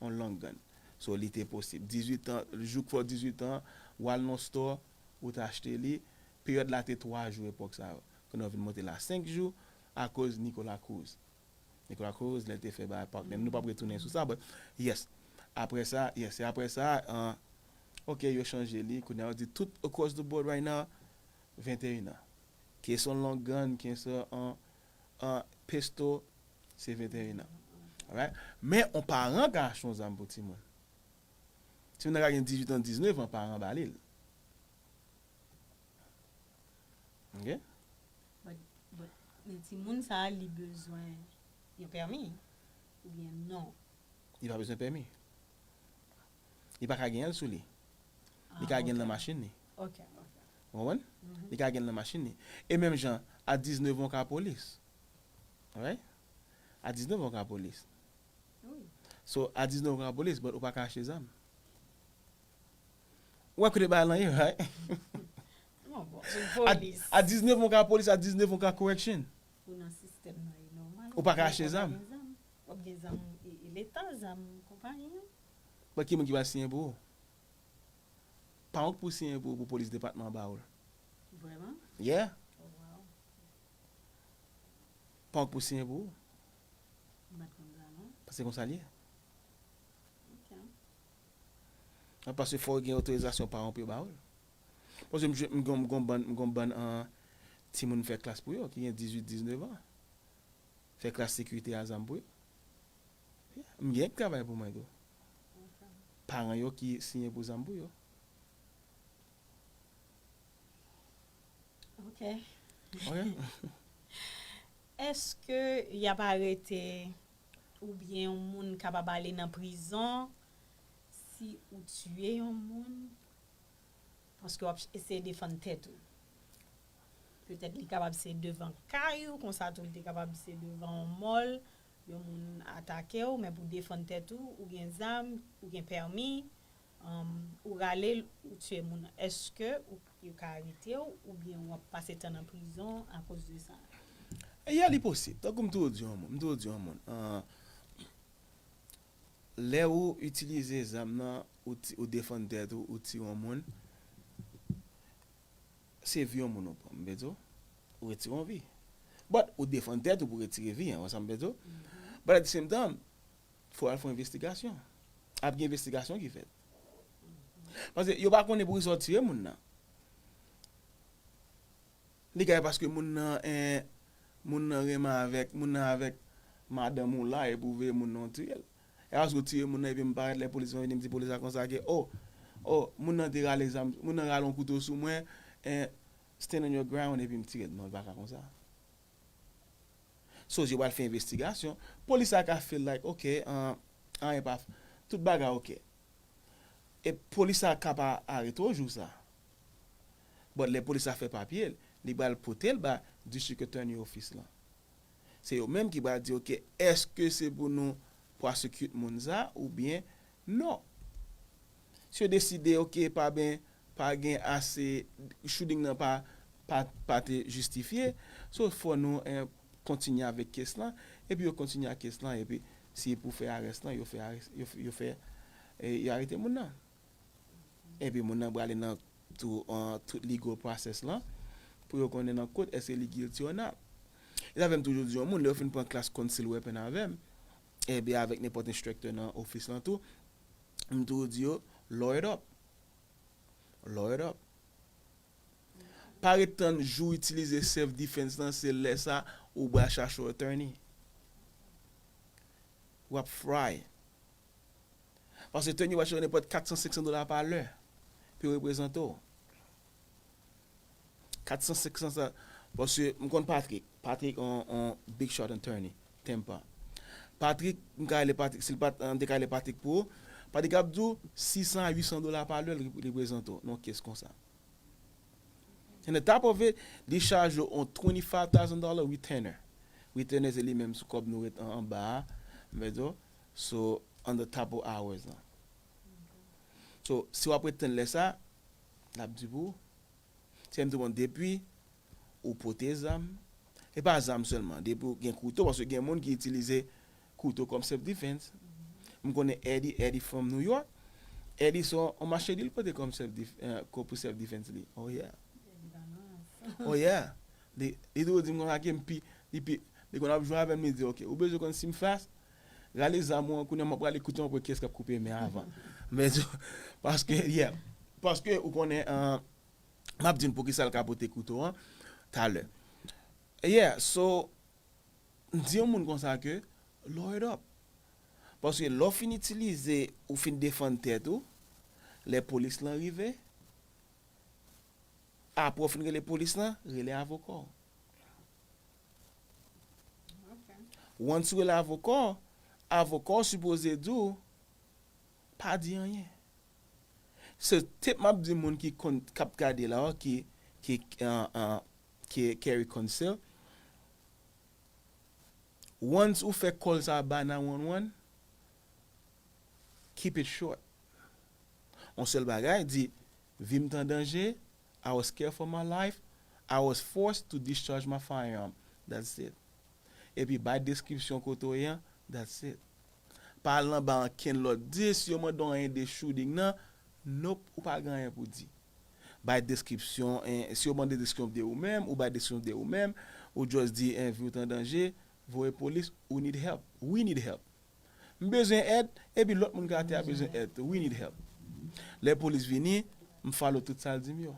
on long gun. So, li te posib. Dizuit an, jouk fè w dizuit an, w al nan store, ou te achte li, peryòd la te twa jou epòk sa yo. Kounye a vin monte la senk jou, akoz Nicolas Cruz. Nicolas Cruz, lè l te fè bagay Parkland. Nou p ap retounen sou sa, but yes. Apre sa, yes, e apre sa, an, ok, yo chanje li. Kounye a, yo di tout across the board right now, venteyen an. Ke se yon long gun, ke se yon, yon pistol, se venteyen an. Alright? Men, yon paran ka achte yon zam pou timoun. Timoun nan ka gen dizuit an, diznèf an, paran ba li l. Ok? But, but, men timoun sa a, li bezwen yon pèmi? Oubyen non? Li pa bezwen pèmi. Li pa ka genyen l sou li. Li ka genyen l nan machin li. Ok, ok. Ou konprann? Li ka genyen l nan machin li. E menm jan, a diznèf an, ou ka polis. Alright? A diznèf an, ou ka polis. Wi. So, a diznèf an, ou ka polis, but ou pa ka achte zam. Ou wè kote bagay lan ye, right? Non, bon, se A, polis. A diznèf an, ou ka polis, a diznèf an, ou ka correction. Ou nan sistèm nan, e nòmal. Ou pa ka achte zam. W ap gen zam e, e leta, zam konpayi an. But ki moun ki va siyen pou ou? Paran w k pou siyen pou ou, pou polis depatman an ba ou l. Vrèman? Yeah. Oh, wow. Paran w k pou siyen pou ou. M pa t konn sa, non. Paske konsa l ye. Ok. An, paske fò w gen otorizasyon paran w pou yo ba ou l. Paske m jwenn, m gon, m gon bann, m gon bann an timoun fè klas pou yo, ki gen dizuit, diznèf an. Fè klas sekirite a zam pou yo. Yeah. M gen k travay pou mwen tou. Paran yo ki siyen pou zam pou yo. Ok. Ok? Èske y ap arete oubyen yon moun kapab ale nan prizon si ou tiye yon moun paske w ap eseye defann tèt ou? Petèt li kapab se devan kay ou, konsa tou li te kapab se devan yon mòl, yon moun atake w, men pou defann tèt ou, ou gen zam, ou gen pèmi, um, ou rale l, ou tiye moun nan. Èske ou, yo ka arete w oubyen w ap pase tan nan prizon akoz de sa? Yeah, li posib. Tankou m toujou di yon moun, m toujou di yon moun, ah, lè ou itilize zam nan, ou ti-, ou defann tèt ou, ou tiye yon moun, se vi yon moun ou pran, m vle di w, ou retire yon vi. But ou defann tèt ou pou retire vi an, ou wè sa m vle di w? But at the same time, fò al fè yon envestigasyon. Ap gen envestigasyon ki fèt. Paske yo pa konnen poukisa w tiye moun nan. Li ka paske moun nan, eh, moun nan renmen avèk, moun nan avèk madanm ou la, epi w veye moun nan w tiye l. E paske w tiye moun nan, epi m parèt lè polis lan vini, m di polis la konsa ke, oh, oh, moun nan te rale zam, moun nan rale yon kouto sou mwen, eh, stand on your ground, epi m tiye l. Non, li pa ka konsa. So, yo pral fè envestigasyon. Polis la ka feel like, ok, an, anyen pa, tout bagay ok. E polis la ka pa arete w jou sa. But lè polis la fè papye l, li pral pote l ba District Attorney Office lan. Se yo menm ki pral di, ok, èske se pou nou prosecute moun sa oubyen non? Si yo deside, ok, pa ben, pa gen ase, shooting nan pa, pa, pa te jistifye, so fò nou, eh, kontinye avèk kes lan, epi yo kontinye ak kes lan, epi si pou fè arès lan, yo fè arès, yo, yo fè, eh, yo arete moun nan. Epi moun nan prale nan tou, an, tout legal process lan, pou yo konnen nan kot èske li guilty or not. E sa fè m toujou di yon moun, lè yo fin pran klas conceal weapon avè m, epi avèk nenpòt instructor nan ofis lan tou, m toujou di yo, law it up. Law it up. Pa ret tann jou w itilize self defense lan, se lè sa ou pral chache yon attorney. W ap fry. Paske attorney w ap chache nenpòt kat san, senk san dola pa lè pou yo reprezante w. Kat san, senk san sa. Paske m konn Patrick. Patrick, on, on big shot attorney, Tampa. Patrick, m ka rele Patrick, si l pa t, m te ka rele Patrick pou ou. Patrick ap di w sis san a uit san dola pa lè li reprezante w nan yon case konsa. And on top of it, li chaje w on twenty-five thousand dollar retainer. Retainer se li menm sou kòb nou ret an, anba a, m vle di w. So, on the top of hours lan. So, si w ap ret tann lè sa, l ap di pou ou. Se m tou bon, depi ou pote zam, e pa zam sèlman, depi w gen kouto, paske gen moun ki itilize kouto kòm self defense. M konnen Eddie, Eddie from New York. Eddie se yon mache li pote kòm self def, eh, ko-, pou self defense li. Oh yeah. Oh yeah. Li, li toujou di m konsa ke m pi, li pi, li konn ap jwe avè m, li di, ok, ou bezwen konn si m fast? Rale zam ou an, kounye a m ap rale kouto an pou kès k ap koupe men avan. Men, paske, yeah. Paske ou konnen, eh, m ap di n poukisa l ka pote kouto an talè. Yeah, so, m di yon moun konsa ke, law it up. Paske lè w fin itilize, ou fin defann tèt ou, lè polis lan rive, apre w fin rele polis lan, rele avoka w. Once ou rele avoka w, avoka w sipoze di w, pa di anyen. Se tip m ap di moun ki konn, k ap gade la, ki, ki, uh, uh, ki carry conceal. Once ou fè call sa ba nine one one, keep it short. Yon sèl bagay, di, vi m t an danje, I was scared for my life, I was forced to discharge my firearm. That's it. Epi bay deskripsyon kote w ye an, that's it. Pa al anba ankenn lòt. Di, si yo mande w anyen de shooting nan, nope, ou pa gen anyen pou di. Bay deskripsyon, en, si yo mande deskripsyon de ou menm, ou bay deskripsyon de ou menm, ou just di, en, vi w t an danje, voye polis, ou need help. We need help. M bezwen èd, epi lòt moun ki atè a bezwen èd tou. We need help. Lè polis vini, m follow tout sa l di m yo.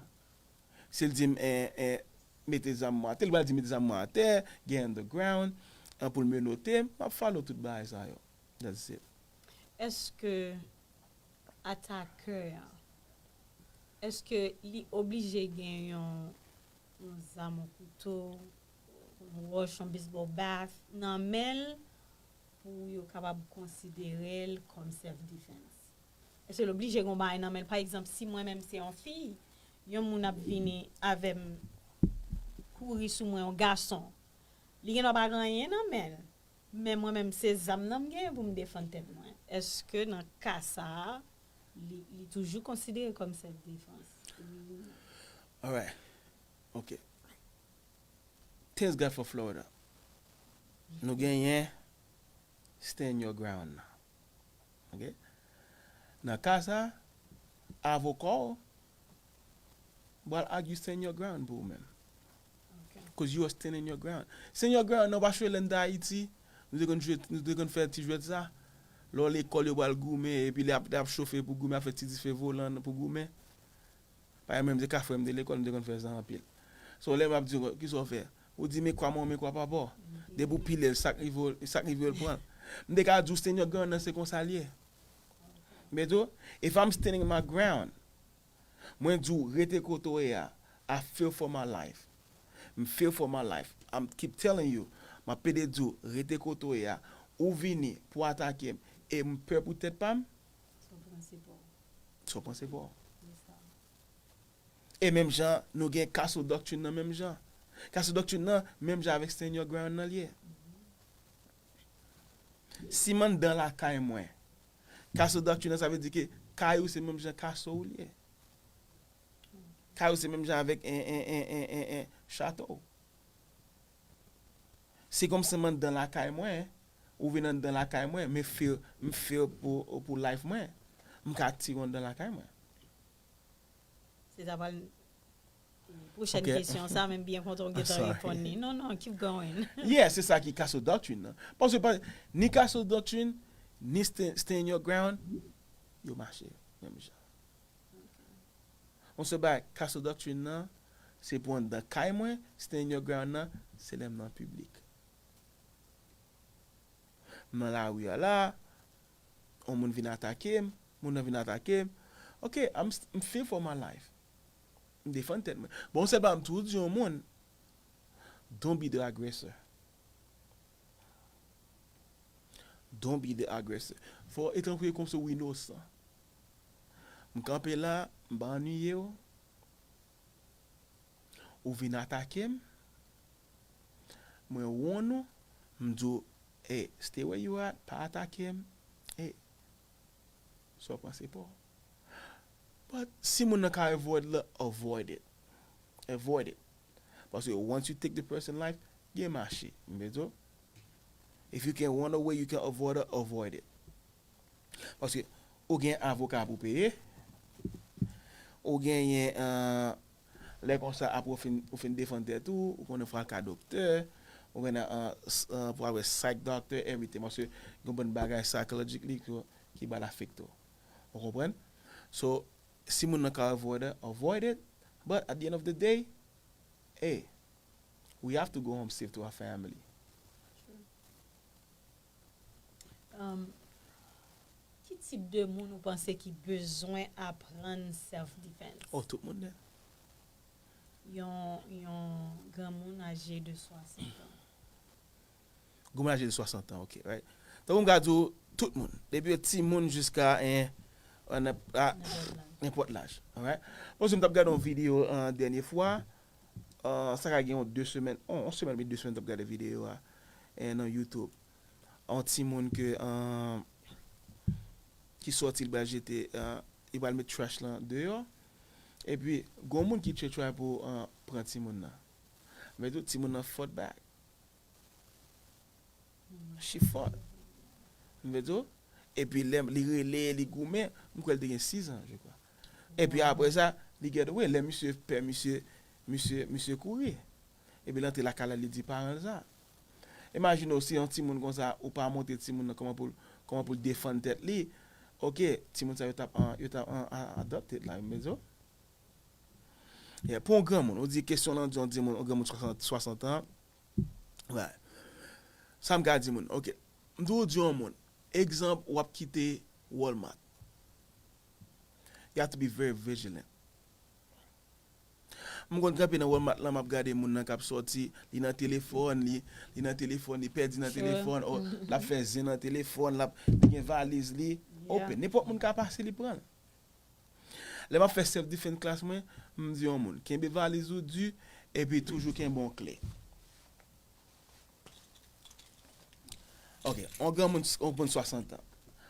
Si l di m, eh, eh, mete zam mwen atè, li pral di mete zam mwen atè, get on the ground, eh, pou l menote m, m ap follow tout bagay sa yo. That's it. Èske atakè a, èske li oblije gen yon, yon zam, yon kouto, yon wòch, yon baseball bat nan men l pou yo kapab konsidere l kòm self defense? Èske l oblije gen yon bagay nan men l? Pa egzanp, si mwen menm se yon fi, yon moun ap vini avè m, kouri sou mwen, yon gason, li gendwa pa gen anyen nan men l, men mwen menm se zam nan m genyen pou m defann tèt mwen. Èske nan ka sa a, li, li toujou konsidere kòm self defense? Alright. Ok. Thanks God for Florida. Nou genyen stand your ground nan. Ok? Nan ka sa, avoka w pral argue stand your ground pou ou menm. Cause you are standing your ground. Stand your ground, non, pa chwe lè n te Ayiti, nou te konn jwe, nou te konn fè ti jwèt sa. Lè w lekòl, yo pral goumen, epi lè ap, ap chofe pou goumen, ap fè ti dife volan pou goumen. Pa menm de ka frè m te lekòl, m te konn fè sa anpil. So, lè m ap di w, kisa w fè? Ou di, men kwa mwen, men kwa papa w. Depi w pile l, sa k rive w, sa k rive w, l pran l. M te ka di w, stand your ground nan, se konsa l ye. M te di w, if I'm standing my ground, mwen di w, rete kote w ye a, I fear for my life. M fear for my life. I'm keep telling you, m ap pede di w, rete kote w ye a. Ou vini pou atake m, e m pè pou tèt pa m. Sa w pran, se pa w. Sa w pran, se pa w. E menm jan, nou gen Castle Doctrine nan menm jan. Castle Doctrine nan, menm jan avèk Stand Your Ground nan l ye. Si m anndan lakay mwen, Castle Doctrine nan, sa vle di ke kay ou se menm jan castle ou l ye. Kay ou se menm jan avèk en, en, en, en, en, en chato. Se kòmsi m anndan lakay mwen, ou vin anndan lakay mwen, men fear, m fear pou, pou life mwen. M ka tire w anndan lakay mwen. Se sa pral pwochèn kesyon sa, men m byen kontan w gentan reponn li. Non, non, keep going. Yeah, se sa ki Castle Doctrine nan. Paske pa, ni Castle Doctrine, ni Stand, Stand Your Ground, yo mache menm jan. On se bay Castle Doctrine nan, se pou anndan kay mwen, Stand Your Ground nan, se lè m nan piblik. M nan lari a la, yon moun vin atake m, moun nan vin atake m. Ok, I'm, I'm fear for my life. M defann tèt mwen. Bon, sèl bagay m toujou di yon moun, don't be the aggressor. Don't be the aggressor. Fò e tankou e kòmsi w inosan. M kanpe la, m pa annuiye w. Ou vin atake m. Mwen wonn ou. M di w, hey, stay where you at, pa atake m. Hey, sa w pran se pa w. But si moun nan ka avoid la, avoid it. Avoid it. Paske once you take the person life, gen mache. M vle di w, if you can run away, you can avoid it, avoid it. Paske ou gen avoka pou peye, ou genyen, uh, lè konsa apre ou fin, ou fin defann tèt ou, ou konnen fwa ka doktè, ou gen uh, uh, pou al wè psych doctor, everything. Paske gen bann bagay psychologically ki, ki ba l afekte w. Ou konprann? So, si moun nan ka avoid it, avoid it. But at the end of the day, hey, we have to go home safe to our family. Um, ki tip de moun ou panse ki bezwen aprann self defense? Oh, tout moun net. Yon, yon granmoun aje de swasant an. Granmoun aje de swasant an, ok, right? Tankou m ka di w, tout moun. Depi yon timoun jiska en, en, a, nenpòt laj, alright? Paske m t ap gade yon videyo an dènye fwa, uh, sa ka gen yon de semèn, yon, yon semèn, mi de semèn m t ap gade videyo a, en, nan YouTube. Yon timoun ke, uh, ki sòti, li pral jete, uh, li pral met trash lan deyò. Epi, gon moun ki tchwe tchway pou, uh, pran timoun nan. Men tou, timoun nan fought back. She fought. M vle di w, epi lè li rele, li goumen, m kwè l te gen sis an, je crois. Epi apre sa, li get away. Lè misye pè, misye, misye, misye kouri. Epi l antre lakay la, li di paran l sa. Imajine w si yon timoun konsa, ou pa montre timoun nan kòman pou l, kòman pou l defann tèt li. Ok, timoun sa yo t ap, an, yo t ap an, an, adopted la, m vle di w. Yeah, pou yon granmoun, ou di kesyon lan di yon, di yon granmoun swasant, swasant an, Right. Sa m ka di moun, ok. M toujou di yon moun, egzanp, w ap kite Walmart. You have to be very vigilant. M konn kanpe nan Walmart lan, m ap gade moun nan k ap sòti, li nan telefòn li, li nan telefòn, li pèdi nan telefòn, o, l ap fè zen nan telefòn, l ap, li gen valiz li open. Nenpòt moun ka pase, li pran l. Lè m ap fè self defense class mwen, m di yon moun, kenbe valiz ou di, epi toujou kenbe yon kle. Ok, yon granmoun, yon moun swasant an.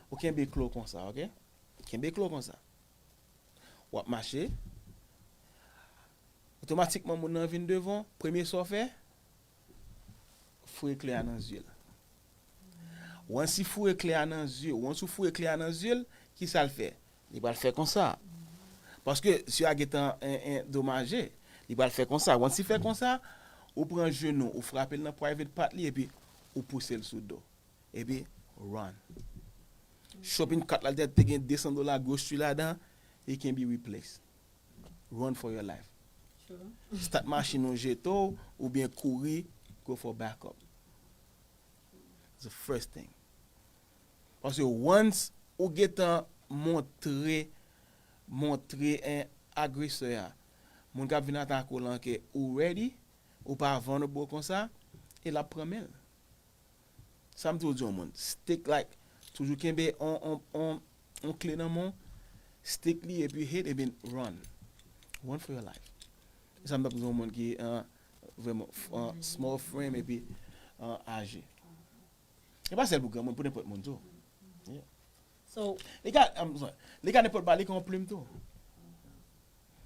Ou kenbe kle w konsa, ok? Kenbe kle w konsa. W ap mache. Otomatikman, moun nan vin devan w, premye sa w fè, foure kle a nan zye l. Once li foure kle a nan zye, once ou foure kle a nan zye l, kisa l fè? Li pral fè konsa. Paske zye a gentan en, en, domaje. Li pral fè konsa. Once li fè konsa, ou pran jenou, ou frape l nan private part li, epi ou pouse l sou do. Epi, run. Shopping cart la te gen de san dola grocery ladan, it can be replaced. Run for your life. Start machin ou, jete w, oubyen kouri, go for backup. It's the first thing. Paske once ou gentan montre, montre en agresè a, moun k ap vin atake w lan ke ou ready, ou pa vulnerable konsa, e l ap pran men l. Sa m toujou di yon moun, stick like, toujou kenbe on, on, on, on kle nan men w, stick li epi hit epi run. Run for your life. E sa m t ap di yon moun ki uh, vrèman uh, small frame epi uh, aje. E pa sèl pou granmoun, pou nenpòt moun tou. Yeah. So, Li ka, I'm sorry, li ka nenpòt bagay, li ka yon plim tou.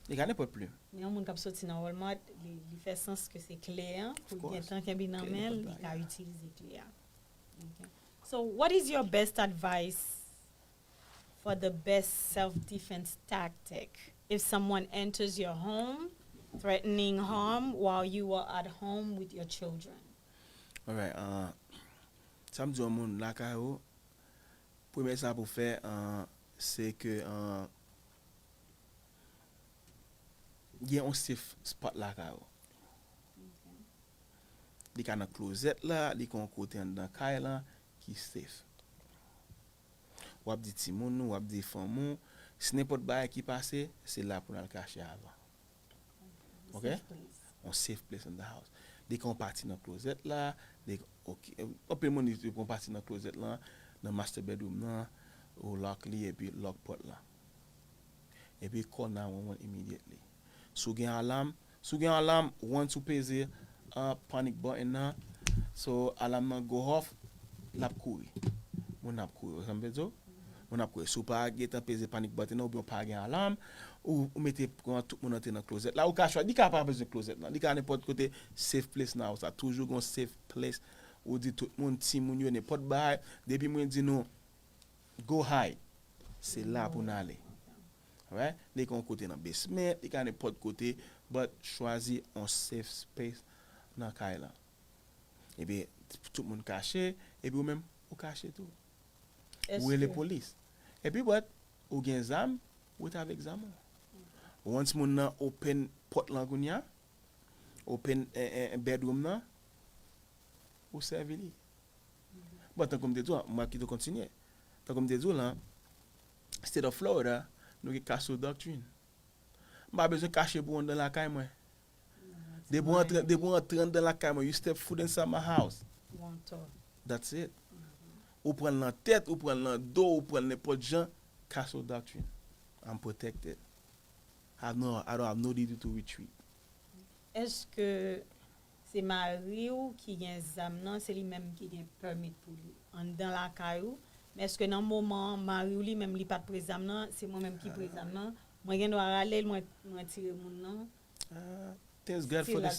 Li ka nenpòt plim. Men yon moun k ap soti nan Walmart, li, li fè sans ke se kle an, pou l gentan kenbe nan men l, li ka itilize kle a. Okay. So, what is your best advice for the best self-defense tactic if someone enters your home threatening harm while you are at home with your children? Alright, uh, sa m di yon moun lakay ou, premye sa pou fè, uh, se ke uh, gen yon safe spot lakay ou. Li ka nan klozèt la, li ka yon kote anndan kay lan ki safe. W ap di timoun ou, w ap di fanm ou, si nenpòt bagay ki pase, se la pou n al kache avan. Ok? On safe place in the house. Li ka yon pati nan klozèt la, li, ok. Anpil moun li pran pati nan klozèt lan, nan master bedroom nan, ou lock li epi lock pòt lan. Epi call nine one one immediately. Si w gen alam, si w gen alam, once ou peze uh, panic button nan, so alam nan go off, l ap kouri. Moun nan ap kouri. Ou sa m vle di w? Moun ap kouri. Si w pa gentan peze panic button nan, oubyen w pa gen alam, ou, ou mete pran tout moun antre nan klozèt la. Ou ka chwazi, li ka pa bezwen klozèt lan. Li ka nenpòt kote safe place nan house la. Toujou gen yon safe place. Ou di tout moun, timoun yo, nenpòt bagay. Depi mwen di nou, go hide. Se la pou n ale. Right? Li ka yon kote nan basement, li ka nenpòt kote, but chwazi yon safe space nan kay lan. Epi tout moun kache, epi ou menm, ou kache tou. Ou rele polis. Epi but, ou gen zam, ou rete avèk zam ou. Once moun nan open pòt lan kounye a, open eh, eh, bedroom nan, ou sèvi li. Bon, tankou m te di w, m ap kite w kontinye. Tankou m te di w lan, State of Florida, nou gen Castle Doctrine. M pa bezwen kache pou w anndan lakay mwen. Depi w antre, depi w antre anndan lakay mwen, you step foot inside my house. That's it. Ou pran l nan tèt, ou pran l nan do, ou pran l nenpòt jan, Castle Doctrine. I'm protected. I have no, I don't have no duty to retreat. Èske se mari w ki gen zam nan, se li menm ki gen permit pou li anndan lakay ou? Men èske nan moman an, mari w li menm li pa t pre zam nan, se mwen menm ki pre zam nan, mwen gen dwa rale l, mwen, mwen tire moun nan? Ah, thanks God for the,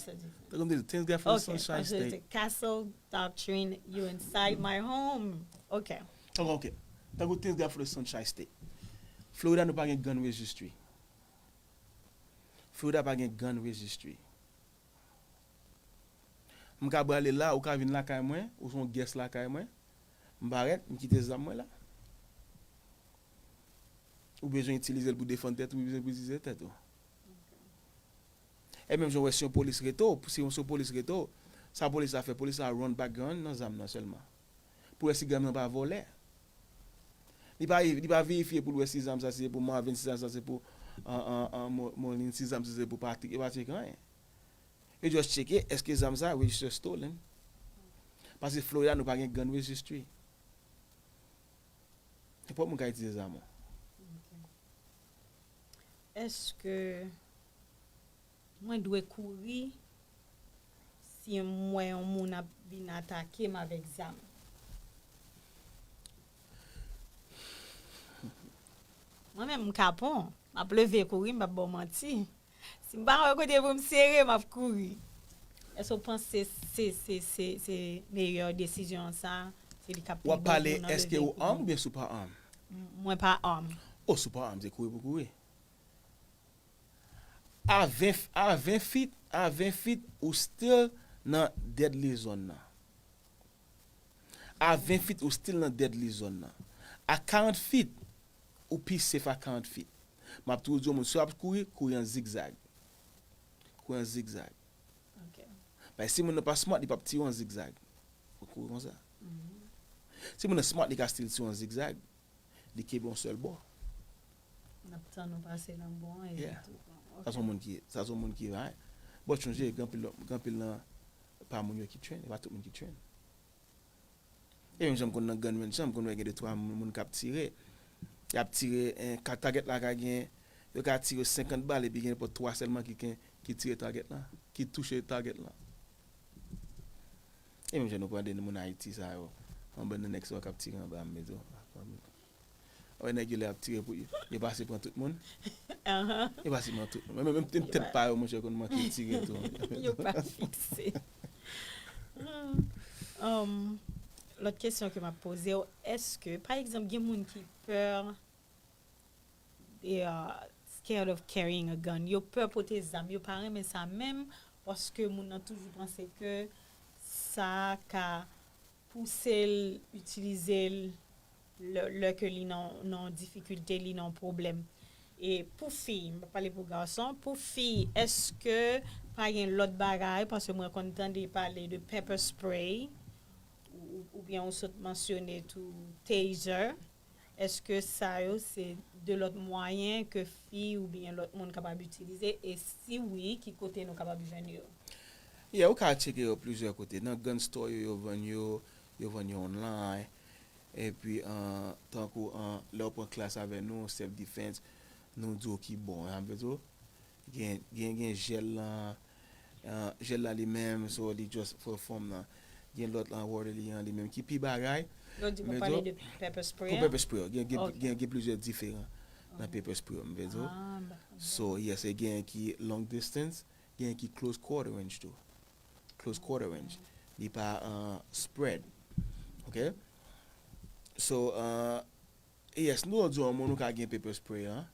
tankou m te di, thanks God for the Sunshine State. Castle Doctrine, you inside my home. Ok. Ok, ok. Tankou thanks God for the Sunshine State. Florida nou pa gen gun registry. Florida pa gen gun registry. M ka prale la, ou ka vin lakay mwen, ou se yon guest lakay mwen. M parèt, m kite zam mwen la. Ou bezwen itilize l pou defann tèt ou, ou bezwen pou itilize tèt ou. E menm jan w wè si yon polis rete w, si yon, si yon polis rete w, sa polis la fè, polis la run background nan zam nan sèlman. Pou wè si zam nan pa vòlè. Li pa, li pa verifye pou l wè si zam sa se pou Marvin, si zam sa se pou uh, uh, uh, Molin, si zam sa se pou Patrick, li pa tcheke anyen. Yo just tcheke èske zam sa register stolen. Paske Florida nou pa gen gun registry. Nenpòt moun ka itilize zam ou. Èske mwen dwe kouri si m wè yon moun ap vin atake m avèk zam? Mwen menm m kapon, m ap leve kouri, m p ap ba w manti. Si m pa wè kote pou m sere, m ap kouri. Èske w panse se, se, se, se meyè desizyon an sa, se li k ap pi bon pou w nan leve kouri? W ap pale èske ou arm oubyen si w pa arm? Mwen pa arm. O, si w pa arm, se kouri pou kouri. A ven, a ven feet, a ven feet, ou still nan deadly zone nan. A ven feet, ou still nan deadly zone nan. A karant feet, ou pi safe a karant feet. M ap toujou di yon moun, si w ap kouri, kouri an zigzag. Kouri an zigzag. Ok. Paske si moun nan pa smart, li p ap tire w an zigzag. Ou kouri konsa. Si moun nan smart, li ka still tire w an zigzag. Li kenbe yon sèl bò. N ap tann ou pase nan bon an epi Yeah. tou. Sa se yon moun ki, sa se yon moun ki vay. Bon, chonje, gen anpil, gen anpil nan pa moun yo ki train, e pa tout moun ki train. E menm jan m konn nan gun range, jan m konn wè gen de twa moun, moun k ap tire. Y ap tire, en, ka target la ka gen, yo ka tire senkant bal epi gen nenpòt twa sèlman ki, ki, ki tire target la, ki touche target la. E menm jan nou pran de moun Ayiti sa yo, yon bann nan nèg sa yo k ap tire anba m, men tou. Wè nèg yo lè ap tire pou yo, yo pase pran tout moun. Ahan. Yo pase pran tout moun. Menm, menm, menm tèt pa yo, monchè, konn manke tire tou. Yo pa fikse. Hmm. Um, lòt kesyon ke m ap poze w, èske, pa egzanp, gen moun ki pè, they are scared of carrying a gun. Yo pè pote zam, yo pa renmen sa menm, paske moun nan toujou panse ke sa ka pouse l itilize l lè, lè ke li nan, nan difikilte, li nan pwoblèm. E pou fi, m pa pale pou gason, pou fi, èske pa gen lòt bagay, paske mwen konn tande pale de pepper spray, ou, oubyen ou sot mansyone tou taser, èske sa yo se de lòt mwayen ke fi oubyen lòt moun kapab itilize, e si wi, ki kote nou kapab jwenn yo? Yeah, ou ka tcheke yo plizyè kote. Nan gun store yo, yo vann yo, yo vann yo online. Epi, an, tankou, an, lè w pran klas avè nou, self defense, nou di w ki bon, an vle di w. Gen, gen, gen jèl lan, an, jèl la li menm, so li just for fòm nan. Gen lòt lan, water li an, li menm, ki pi bagay. Yo di pou Men pale tou, de pepper spray. Pou pepper spray, gen, gen, Ok. Gen, gen plizyè diferan nan pepper spray, m vle di w. Ah, m pa konn. So, yes, e gen ki long distance, gen ki close quarter range tou. Close quarter range. Li pa, uh, spread. Ok? So, uh, yes, nou di yon moun ou ka gen pepper spray an.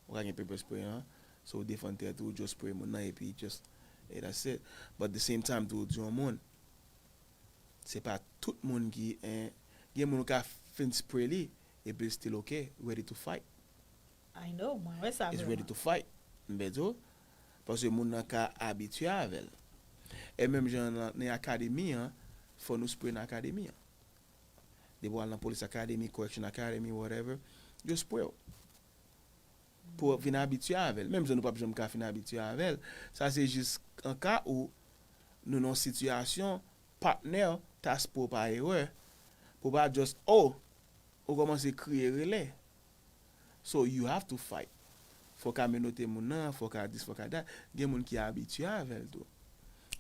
Ou ka gen pepper spray an. So, ou defann tèt ou, just spray moun nan, epi just, e that's it. But the same time, tou di yon moun, se pa tout moun ki, en, gen moun ou ka fin spray li, epi l still ok, ready to fight. I know, mwen wè sa Is vrèman. Ready to fight. M vle di w. Paske moun nan ka abitye avè l. E menm jan nan, nan akademi an, fò nou spray nan akademi an. Depi w al nan police academy, correction academy, whatever, yo spray w. Pou w vin abitye avè l. Menm jan nou p ap janm ka fin abitye avè l. Sa se jis an ka ou nou nan yon sitiyasyon, patnè w ta spray w pa erè. Pou w pa just, oh, ou kòmanse kriye rele. So you have to fight. Fò w ka menote moun nan, fò w ka this, fò w ka that. Gen moun ki abitye avè l tou.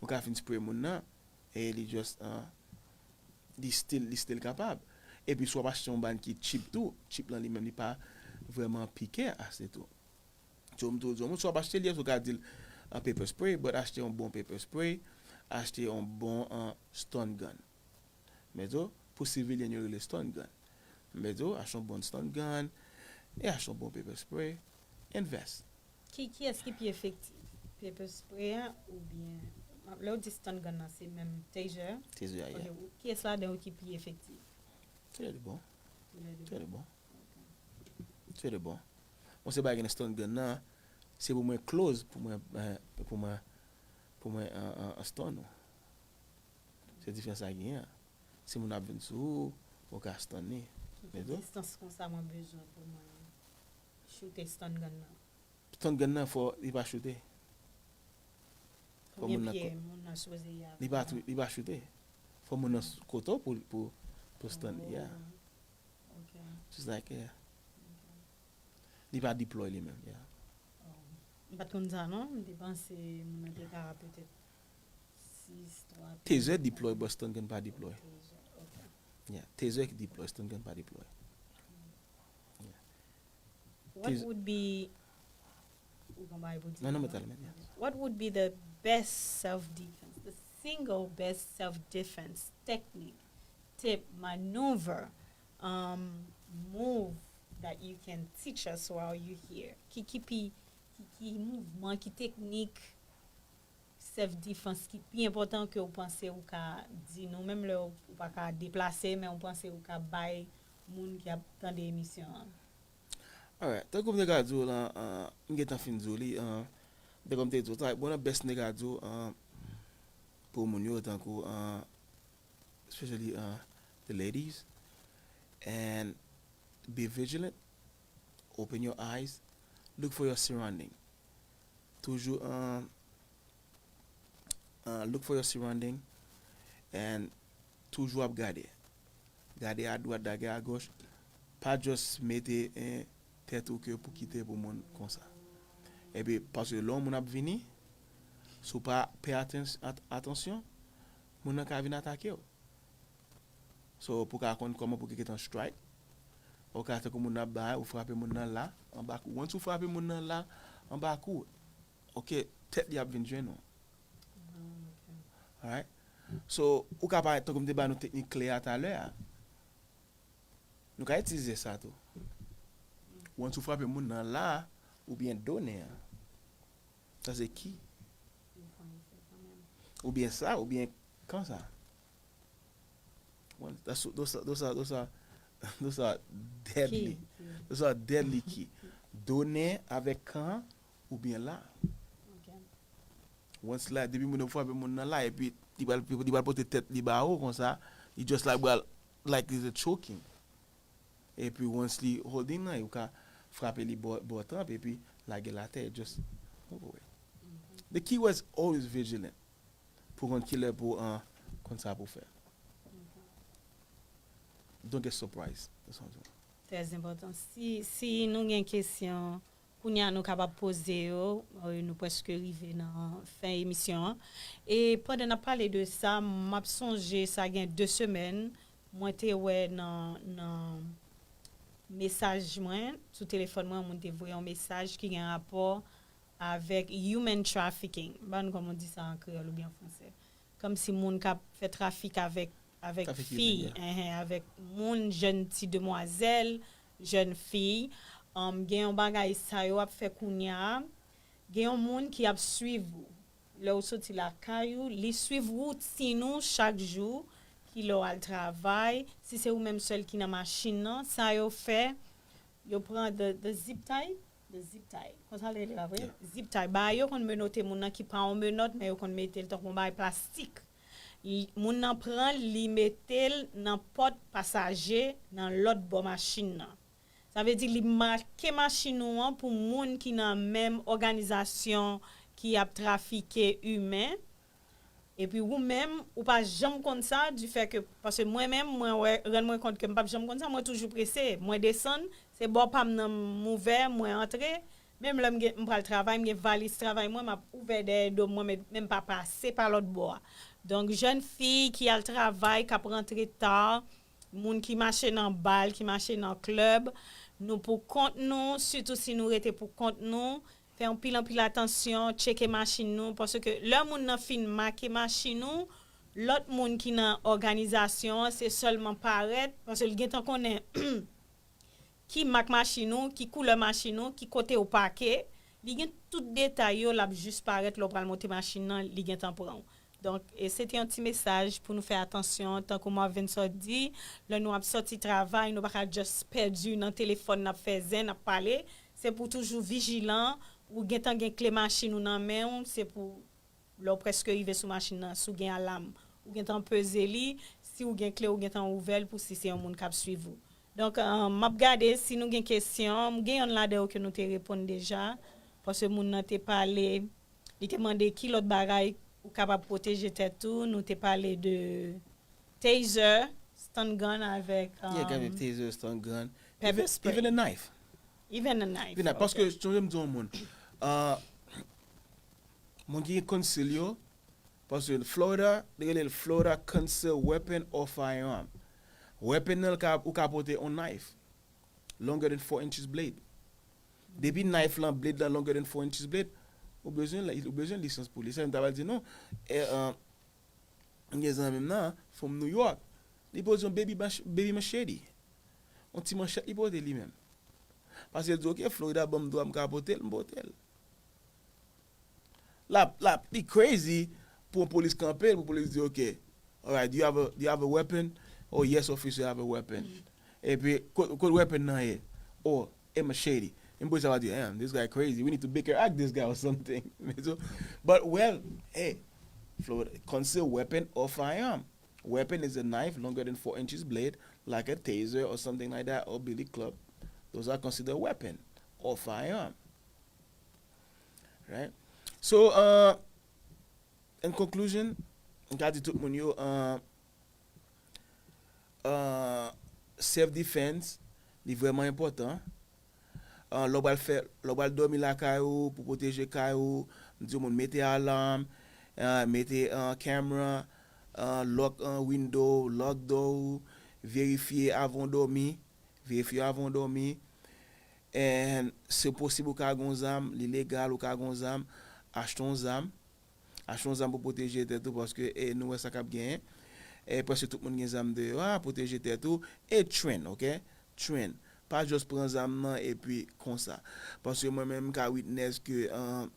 Ou ka fin spray moun nan, e li just, uh, li still, li still kapab. Epi si w ap achte yon bann ki cheap tou, cheap lan li menm li pa vrèman pike ase tou. So m toujou di yon moun, si w ap achte li, yes, ou ka di l an pepper spray, but achte yon bon pepper spray, achte yon bon, uh, stun gun. Men tou, pou sivilyen yo rele stun gun. Men tou, achte yon bon stun gun, e achte yon bon pepper spray, and vest. Ki, kiyès ki pi efektif? Pepper spray a oubyen, lè w di stun gun nan, se menm taser? Taser a, yeah. Ok, kiyès ladan yo ki pi efektif? Tire de bon. Tire de Tire de bon. Tire de bon. Mwen se bagay nan stun gun nan, se pou mwen close, pou mwen, eh, pou mwen, pou mwen an, an, an stun ou. Se diferans sa genyen an. Si moun ap vin sou ou, ou ka stun li. Ki distans konsa mwen bezwen pou mwen choute stun gun nan? Stun gun nan fò li pa choute. Fò Konbyen moun nan pye ko- moun nan sipoze ye avè Li pa mwen? tou- li pa choute. Fò moun nan s- kote w pou, pou, pou stun li, yeah. Oh, ok. Just like, yeah. Li pa deploy li menm, yeah. Oh. M pa t konn sa non, m te panse moun nan te ka petèt sis, twa. Taser deploy, but stun gun pa deploy. Taser, ok. Yeah, taser ki deploy, stun gun pa deploy. What Taser- would be ou gen bagay pou di Non, non, la? Mèt Almèt, yeah. What would be the best self defense, the single best self defense technique, tip, maneuver, um, move that you can teach us while you here? Ki, ki pi, ki, ki mouvman, ki teknik self defense ki pi enpòtan ke w panse ou ka di nou, menm lè ou pa ka deplase, men ou panse ou ka bay moun ki ap tande emisyon an? Alright, tankou m te ka di w lan, uh, m gentan fin di w li, uh, tankou m te di w, sa, one of the best thing te ka di w, uh, pou moun yo, tankou, uh, especially, uh, the ladies, and be vigilant, open your eyes, look for your surrounding. Toujou, uh, uh, look for your surrounding, and toujou ap gade. Gade adwat, gade agoch. Pa just mete, eh, tèt ou ke pou kite pou moun konsa. Epi, paske lè yon moun ap vini, si w pa pay aten-, at-, atansyon, moun nan ka vin atake w. So, pou w ka konn kòman pou w gentan strike, ou ka tankou moun nan ap bay, ou frape moun nan la, anba kou. Once ou frape moun nan la, anba kou, ok, tèt li ap vin jwenn ou. Alright? So, ou ka parèt tankou m te ba nou teknik kle a talè a. Nou ka itilize sa tou. Once ou frape moun nan la, oubyen do nen an. Sa se ki. Oubyen sa, oubyen kan sa. One, that's, those are, those are, those are, those are deadly. Those are deadly ki. Do nen avèk kan, oubyen la. Once la, depi moun yo frape moun nan la, epi li pral, li pral pote tèt li ba ou konsa, li just like, well, like it's a choking. Epi once li holding nan, ou ka frape li bò, bò tanp, epi lage l atè, just move away. The key was always vigilant. Pou konn kilè pou, uh, konn sa pou fè. Don't get surprised. That's all. Trè enpòtan. Si, si nou gen kesyon, kounye a nou kapab poze yo, euh, nou prèske rive nan fen emisyon an. E pandan n ap pale de sa, m ap sonje sa gen de semèn, mwen te wè nan, nan mesaj mwen, sou telefòn mwen, yon moun te voye yon mesaj ki gen rapò avèk human trafficking. M pa konn kòman w di sa an kreyòl oubyen an fransè. Kòmsi moun k ap fè trafik avèk, avèk fi, enhen, avèk moun, jèn ti demwazèl, jèn fi. Um, gen yon bagay sa yo ap fè kounye a. Gen yon moun ki ap swiv ou. Lè w soti lakay ou, li swiv woutin ou chak jou, kilè w al travay, si se ou menm sèl ki nan machin nan, sa yo fè, yo pran the, the zip tie, the zip tie, konsa l rele pa vre? Zip tie, bagay yo konn menote moun nan ki pa yon menòt, men yo konn mete l tankou yon bagay plastik. Li, moun nan pran l, li mete l nan pòt pasaje nan lòt bò machin nan. Sa vle di li make machin ou an pou moun ki nan menm òganizasyon ki ap trafike imen. Epi ou menm, ou pa janm konn sa, du fait que, paske mwen menm, mwen wè, rann mwen kont ke m p ap janm konn sa, mwen toujou prese. Mwen desann, se bò pa m nan m ouvè, mwen antre. Menm lè m gen, m pral travay, m gen valiz travay mwen, m ap ouvè dèyè do m, mwen, men, men m pa pase pa lòt bò a. Donk, jèn fi ki al travay, k ap rantre ta, moun ki mache nan bal, ki mache nan klèb, nou pou kont nou, sitou si nou rete pou kont nou, fè anpil, anpil atansyon, tcheke machin nou, paske lè moun nan fin make machin ou, lòt moun ki nan òganizasyon an, se sèlman parèt, paske l gentan konnen ki mak machin ou, ki koulè machin ou, ki kote ou pake, li gen tout detay yo, l ap jis parèt lè w pral monte machin nan, li gentan pran w. Donk, e se te yon ti mesaj pou nou fè atansyon, tankou Marvin sot di, lè nou ap sòti travay, nou pa ka just pèdi nan telefòn, n ap fè zen, n ap pale. Se pou toujou vijilan, ou gentan gen kle machin ou nan men w, se pou lè w prèske rive sou machin nan, si w gen alam, ou gentan peze li, si w gen kle, ou gentan ouvè l pou si se yon moun k ap swiv ou. Donk, eh, m ap gade si nou gen kesyon. M gen yonn ladan yo ke nou te reponn deja, paske moun nan te pale, li te mande ki lòt bagay ou kapab pwoteje tèt ou. Nou te pale de taser, stun gun avèk, Yeah, um, taser, stun gun. Pepper spray. Even a knife. Even a knife. Even a, paske, sonje m di yon moun, uh, moun ki gen conceal yo, paske Florida, li rele l Florida Concealed Weapon or Firearm. Weapon nan, ou ka, ou ka pote on knife. Longer than four inches blade. Depi knife lan, blade lan longer than four inches blade, ou bezwen, ou bezwen lisans pou li. Sa m ta pral di nou, eh, uh, m gen zanmi m nan, from New York. Li pote yon baby mach-, baby machete. Yon ti manchèt li pote li menm. Paske l di, "Ok, Florida ban m dwa m ka pote l, m pote l." L ap, l ap, li crazy pou yon polis kanpe l, pou polis di, "Ok, alright, do you have a, do you have a weapon?" "Oh, yes, officer, I have a weapon." Epi, kot, kot weapon nan ye? Oh, a machete. M poze sa, m di, damn, this guy crazy. We need to bigger act this guy or something. Men so, but, well, hey, Florida, concealed weapon or firearm. Weapon is a knife longer than four inches blade, like a taser or something like that, or billy club. Those are considered weapon or firearm. Right? So, uh, in conclusion, m ka di tout moun yo, uh, uh, self defense, li vrèman enpòtan. Uh, lè w pral fè, lè w pral dòmi lakay ou, pou pwoteje kay ou, m di moun mete alarm, uh, mete, uh, camera, uh, lock, uh, window, lock door ou, verifye avan w dòmi, verifye avan w dòmi. And si posib ou ka gon zam, li legal ou ka gon zam, achte yon zam. Achte yon zam pou pwoteje tèt ou, paske, e, nou wè sa k ap genyen. E, prèske tout moun gen zam deyò a, pwoteje tèt ou. E train, ok? Train. Pa just pran zam nan epi konsa. Paske mwen menm, m ka witness ke, uh,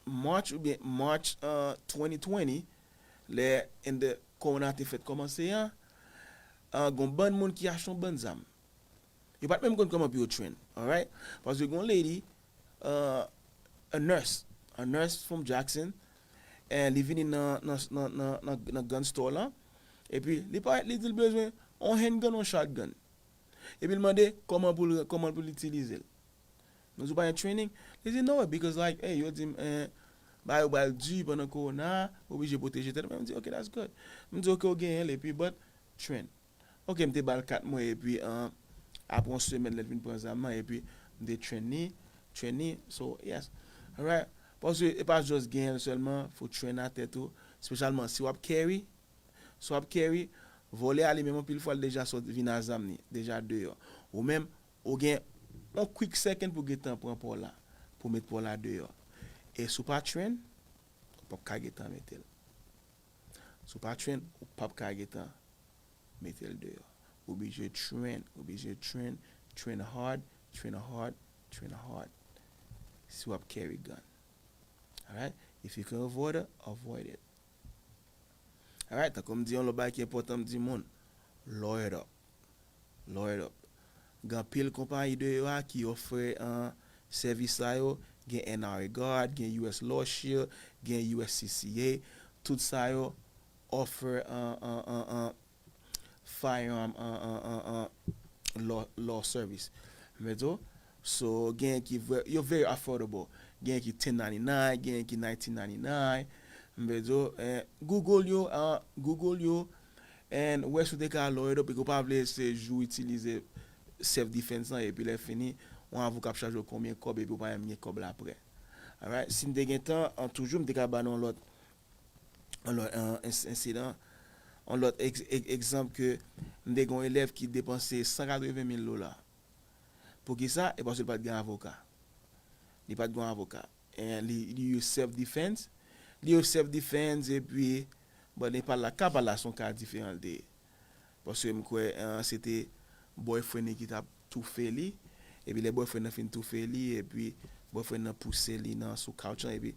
March oubyen March, uh, twenty twenty, lè in the corona te fèt kòmanse an, uh, gon bann moun ki achte yon bann zam. Yo pa t menm konn kòman pou yo train, alright? Paske gon lady, uh, a nurse, a nurse from Jackson, and li vini nan, nan, nan, nan, nan, nan gun store lan, epi li parèt, li di l bezwen yon handgun, yon shotgun. Epi l mande kòman pou l, kòman pou l itilize l. Nou di w pa gen training? Li di, no, because, like, hey, yo di m, eh, ba yo ba l di pandan corona, oblije pwoteje tèt. Men m di, ok, that's good. M di, ok, ou genyen l, epi, but, train. Ok, m te ba l kat mwa, epi, uh, apre yon semèn, lè l vin pran zam nan, epi m te train li, train li, so, yes. Alright? Paske e pa just genyen l sèlman, fò w train a tèt ou, espesyalman si w ap carry, si w ap carry, vòlè a li menm anpil fwa l deja sot vin a zam li, deja deyò. Ou menm, ou gen yon quick second pou gentan pran pa w la, pou met pa w la deyò. E si w pa train, ou p ap ka gentan mete l. Si w pa train, ou p ap ka gentan mete l deyò. Ou oblije train, ou oblije train, train hard, train hard, train hard. Si w ap carry gun. Alright? If you can avoid it, avoid it. Alright? Tankou m di yon lòt bagay ki enpòtan, m di moun, lawyer up. Lawyer up. Gen anpil konpayi deyò a ki ofè, uh, sèvis sa yo. Gen N R A Guard, gen U S Law Shield, gen U S C C A. Tout sa yo offer, uh, uh, uh, uh, firearm, uh, uh, uh, uh, law, law service. M vle di w, so, gen ki vre, yo very affordable. Gen ki ten ninety-nine, gen ki nineteen ninety-nine. M vle di w, eh, Google yo, uh, Google yo, and wè si w te ka lawyer up, epi w pa vle se jou itilize self defense lan, epi lè fini, yon avoka ap chaje w konbyen kòb, epi w pa menm gen kòb la prè. Alright? Si m te gen tan, an toujou, m te ka ba nou yon lòt, yon lòt, yon ins-, ensidan, yon lòt egz-, egz-, egzanp ke m te gen yon elèv ki depanse san katreven mil dola. Poukisa? E paske li pa t gen avoka. Li pa t gen avoka. E li, li use self defense. Li use self defense epi, bon, li pa la, ka pa la, se yon ka diferan l te ye. Paske m kwè, eh, se te boyfriend li ki t ap toufe li. Epi lè boyfriend nan fin toufe li, epi boyfriend nan pouse li nan sou couch lan, epi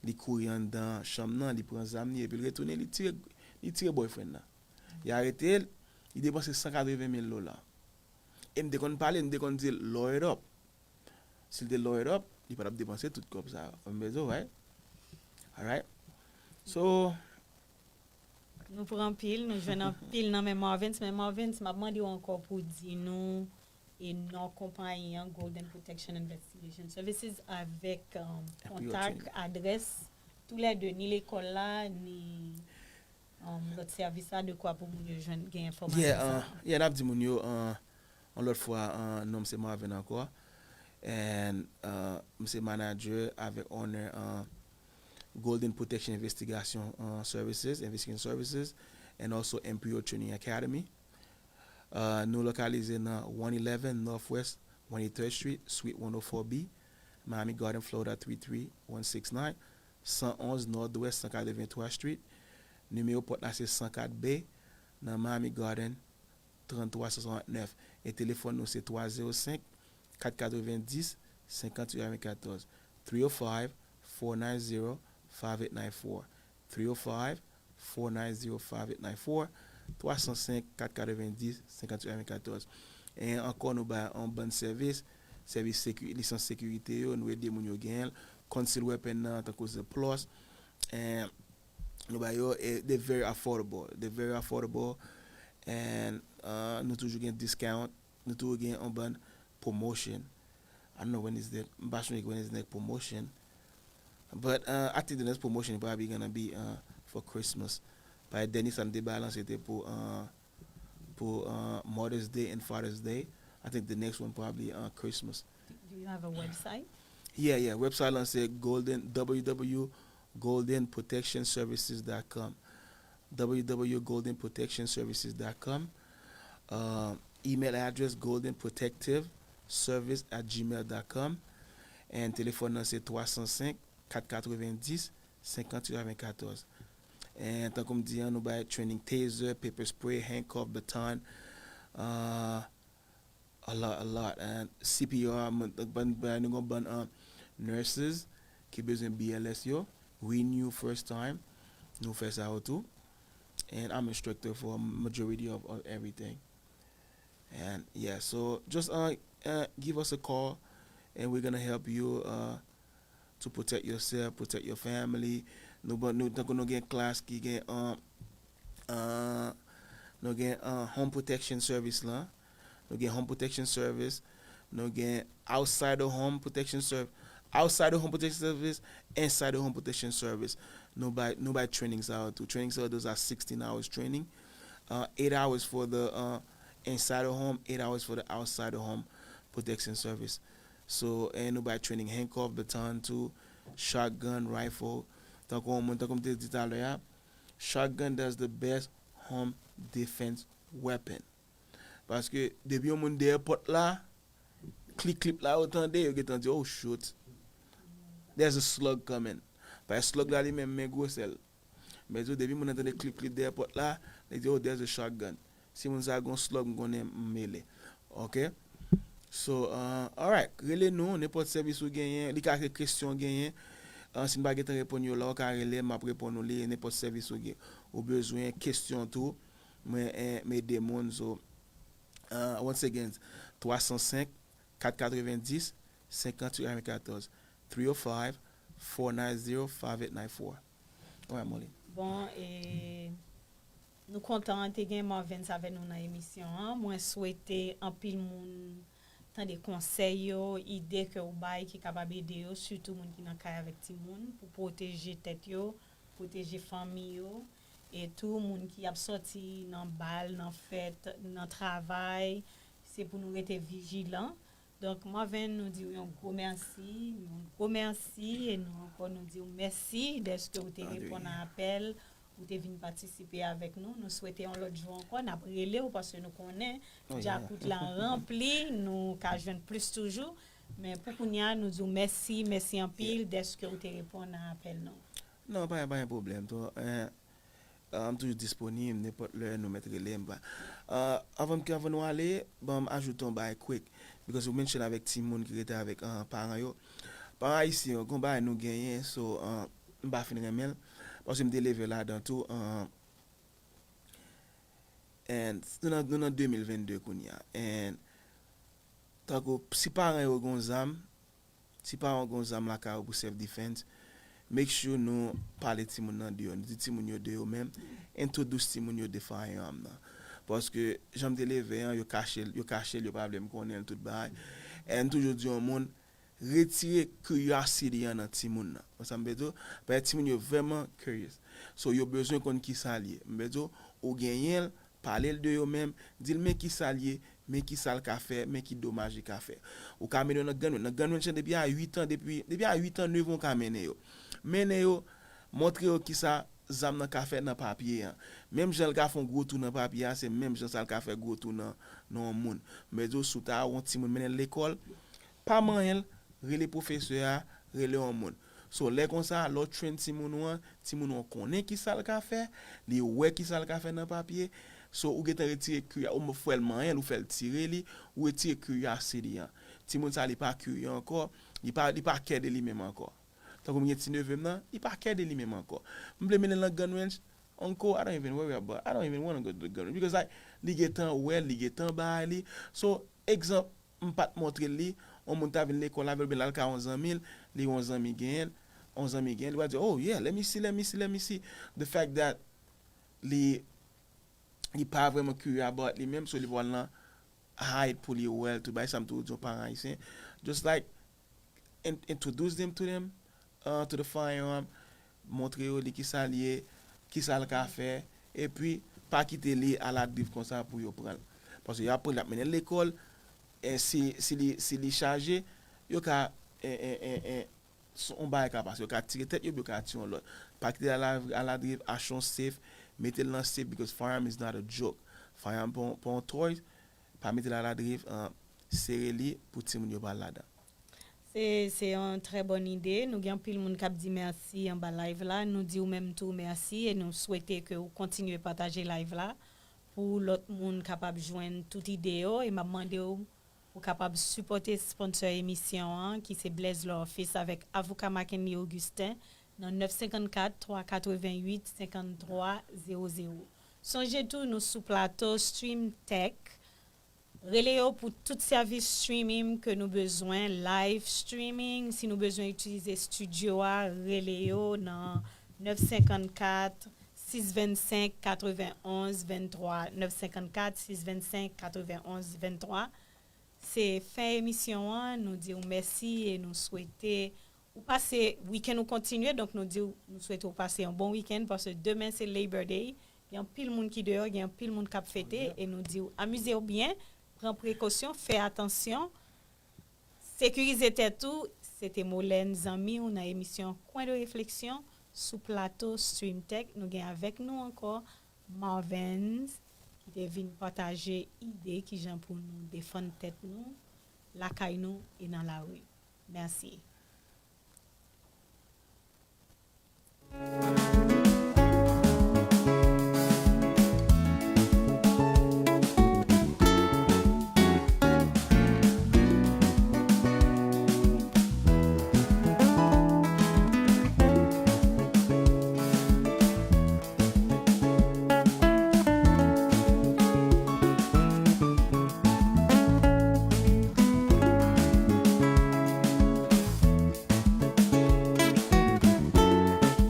li kouri anndan chanm nan, li pran zam li, epi l retounen, li tire, li tire boyfriend nan. Li arete l, li depanse san katreven mil dola. E m te konn pale, m te konn di l, lawyer up. Si l te lawyer up, li pa t ap depanse tout kòb sa yo. Ou bezwen, right? Alright? So, nou pran anpil, nou jwenn anpil nan men Marvens, men Marvens, m ap mande w ankò pou w di nou e non konpayi an, Golden Protection Investigation Services, avèk, um, kontak, adrès, toulède, ni lekòl la, ni, um, lòt sèvis la, de kwa pou moun yo jwenn, gen enfòmasyon sa yo. Yeah, n ap di moun yo, uh, yon lòt fwa, uh, non m se Marvens ankò. And, uh, m se manager avèk owner, uh, Golden Protection Investigation, uh, Services, Investigation Services, and also Imperial Training Academy. Uh, nou lokalize nan one eleven Northwest one eighty-third Street, Suite one oh four B, Miami Garden, Florida three three one six nine, san onz Nòdwès san katrevenntwa Street. Nimewo pòt la se san kat B nan Miami Garden, trannntwa san swasannnèf. E telefòn nou se twa zewo senk, kat katrevendis, senkantuit a katòz. Three oh five, four nine zero, five eight nine four. Three oh five, four nine zero, five eight nine four. twa san senk, kat katrevendis, senkantuit katrevennkatorz. E ankò, nou bay yon bann sèvis, sèvis seki-, lisans sekirite yo, nou ede moun yo genyen l. Concealed weapon nan, tankou ziplocs. And nou bay yo, e, they very affordable. They very affordable. And, uh, nou toujou gen discount. Nou toujou gen yon bann promotion. I don't know when is the, m pa sonje when is the next promotion. But, uh, I think the next promotion probably gonna be, uh, for Christmas. Paske dènye sa m te bay lan, se te pou, uh, pou, uh, Mother's Day and Father's Day. I think the next one probably, uh, Christmas. Do you have a website? Yeah, yeah. Website lan se Golden, w w w golden protection services dot com. w w w golden protection services dot com. Uh, email address goldenprotectiveservice at gmail dot com. And telefòn nan se twa san senk, kat katrevendis, senkantuit katrevennkatorz. And tankou m di an, nou bay training taser, pepper spray, handcuff, baton, uh, a lot, a lot. And C P R, m-, ban-, ban-, nou gon bann, uh, nurses ki bezwen B L S yo, renew first time, nou fè sa yo tou. And I'm instructor for majority of, of everything. And yeah, so just, uh, uh, give us a call and we're gonna help you, uh, to protect yourself, protect your family. Nou ban, nou, tankou nou gen klas ki gen, uh, uh, nou gen, uh, home protection service lan. Nou gen home protection service. Nou gen outside of home protection service. Outside of home protection service, inside of home protection service. Nou bay, nou bay training sa yo tou. Training sa yo, those are sixteen hours training. Uh, eight hours for the, uh, inside of home, eight hours for the outside of home protection service. So, and nou bay training handcuff, baton tou, shotgun, rifle. Tankou yon moun, tankou m te di talè a, shotgun, that's the best home defense weapon. Paske depi yon moun dèyè pòt la, klik klip la yo tande, yo gentan di, "Oh, shoot. There's a slug coming." Paske slug la li menm men gwosè l. Men tou, depi moun nan tande klip klip dèyè pòt la, li di, "Oh, there's a shotgun." Si moun sa gon slug, m konnen m mele. Ok? So, uh, alright. Rele nou, nenpòt sèvis ou genyen, li ka se kesyon ou genyen. Uh, si n pa gentan reponn yo la, ou ka rele, m ap reponn ou li, nenpòt sèvis ou gen. Ou bezwen kesyon tou, mwen, eh, m ede moun. So, uh, once again, twa san senk, kat katrevendis, senkantuit katrevennkatorz. Three oh five, four nine zero, five eight nine four. Alright, Molly. Bon, e nou kontan te gen Marvens avè nou nan emisyon an. Mwen swete anpil moun tande konsèy yo, ide ke w bay ki kapab ede yo, sitou moun ki nan kay avèk timoun, pou pwoteje tèt yo, pwoteje fanmi yo, e tou moun ki ap sòti nan bal, nan fèt, nan travay, se pou nou rete vijilan. Donk, Marven, nou di w yon gwo mèsi, yon gwo mèsi, e nou ankò nou di w mèsi dèske w te reponn a apèl, ou te vin patisipe avèk nou. Nou swete yon lòt jou ankò, n ap rele w paske nou konnen djakout la ranpli, nou ka jwenn plis toujou. Men pou kounye a, nou di w mèsi, mèsi anpil dèske w te reponn a apèl nou. Non, pa, pa gen pwoblèm. Tou, eh, ah, m toujou disponib, nenpòt lè nou mèt rele m. Pa, ah, anvan m, anvan nou ale, ban m ajoute yon bagay quick. Because ou mention avèk timoun ki rete avèk, ah, paran yo. Paran ayisyen yo, gon bagay nou genyen, so, ah, m pa fin renmen l. Paske m te leve ladan tou, ah, and nou nan, nou nan de mil vennde kounye a. And tankou, si paran yo gon zam, si paran yo gon zam lakay yo pou self defense, make sure nou pale timoun nan de yo. Nou di timoun yo de yo menm, introduce timoun yo de firearm nan. Paske, jan m te leve an, yo kache l, yo kache l, yo pa vle m konnen l, tout bagay. And m toujou di yon moun, retire curiosity an nan timoun nan. Ou konprann sa m vle di w? Paske timoun yo vrèman curious. So, yo bezwen konn kisa l ye. M vle di w, ou genyen l, pale l de yo menm, di l men kisa l ye, men kisa l ka fè, men ki domaj li ka fè. Ou ka mennen yo nan gun range. Nan gun range, depi a uit an, depi, depi a uit an, nèf an, ou ka mennen yo. Mennen yo, montre yo kisa zam nan ka fè nan papye an. Menm jan l ka fè yon gwo tou nan papye a, se menm jan sa l ka fè gwo tou nan, nan yon moun. M vle di w, si w ta wè yon timoun mennen l lekòl, pa manyen l, rele pwofesè a, rele yon moun. So, lè konsa, lè w train timoun ou an, timoun ou an konnen kisa l ka fè, li wè kisa l ka fè nan papye. So, ou gentan retire curi-, ou fè l manyen l, ou fè l tire li, ou retire curiosity an. Timoun sa, li pa curieux ankò, li pa, li pa care de li menm ankò. Tankou m gen ti neve m nan, li pa care de li menm ankò. M vle mennen l nan gun range, Uncle, I don't even worry about, I don't even want to go to the gun range. Because, like, li gentan wè, li gentan bay li. So, egzanp, m pa t montre li, yon moun ta vin lekòl avè l, oubyen l al ka yon zanmi l, li yon zanmi genyen l, yon zanmi genyen l, li va di, "Oh, yeah, let me see, let me see, let me see." The fact that li, li pa vrèman curious about li menm, so li pral nan hide pou li wè l tou. Bay sa m toujou di yon paran ayisyen. Just, like, in, introduce them to them, uh, to the firearm, montre yo li kisa l ye, kisa l ka fè, epi pa kite li aladriv konsa pou yo pran l. Paske y ap pran l, y ap mennen l lekòl, e si, si li, si li chaje, yo ka, e, e, e, e, s-, yon bagay ka pase, yo ka tire tèt yo, yo ka tire yon lòt. Pa kite l ala-, aladriv, achte yon safe, mete l nan safe, because firearm is not a joke. Firearm pa yon, pa yon toy, pa mete l aladriv, uh, sere li pou timoun yo pa al ladan. Se, se yon trè bòn ide. Nou gen anpil moun k ap di mèsi anba live la. Nou di ou menm tou mèsi e nou swete ke ou kontinye pataje live la pou lòt moun kapab jwenn tout ide yo. E m ap mande w pou kapab sipòte sponsor emisyon an ki se Blaise Law Office avèk avoka Markenly Augustin nan nèf senkannkat, twa katrevenn uit, senkanntwa zewo zewo. Sonje tou nou sou plato Stream Tech. Rele yo pou tout sèvis streaming ke nou bezwen, live streaming. Si nou bezwen itilize estidyo a, rele yo nan nèf senkannkat, sis vennsenk, katrevenn onz, venntwa, nèf senkannkat, sis vennsenk, katrevenn onz, venntwa. Se fen emisyon an, nou di w mèsi e nou swete ou pase, wikenn ou kontinye, donk nou di w, nou swete w pase yon bon wikenn, paske demen se Labor Day, gen anpil moun ki deyò, gen anpil moun k ap fete, e nou di w amize w byen, pran prekosyon, fè atansyon, sekirize tèt ou. Se te Molène, zanmi w nan emisyon Coin de réflexion sou plato Stream Tech. Nou gen avèk nou ankò Marvens, ki te vin pataje ide kijan pou nou defann tèt nou lakay nou e nan lari. Mèsi.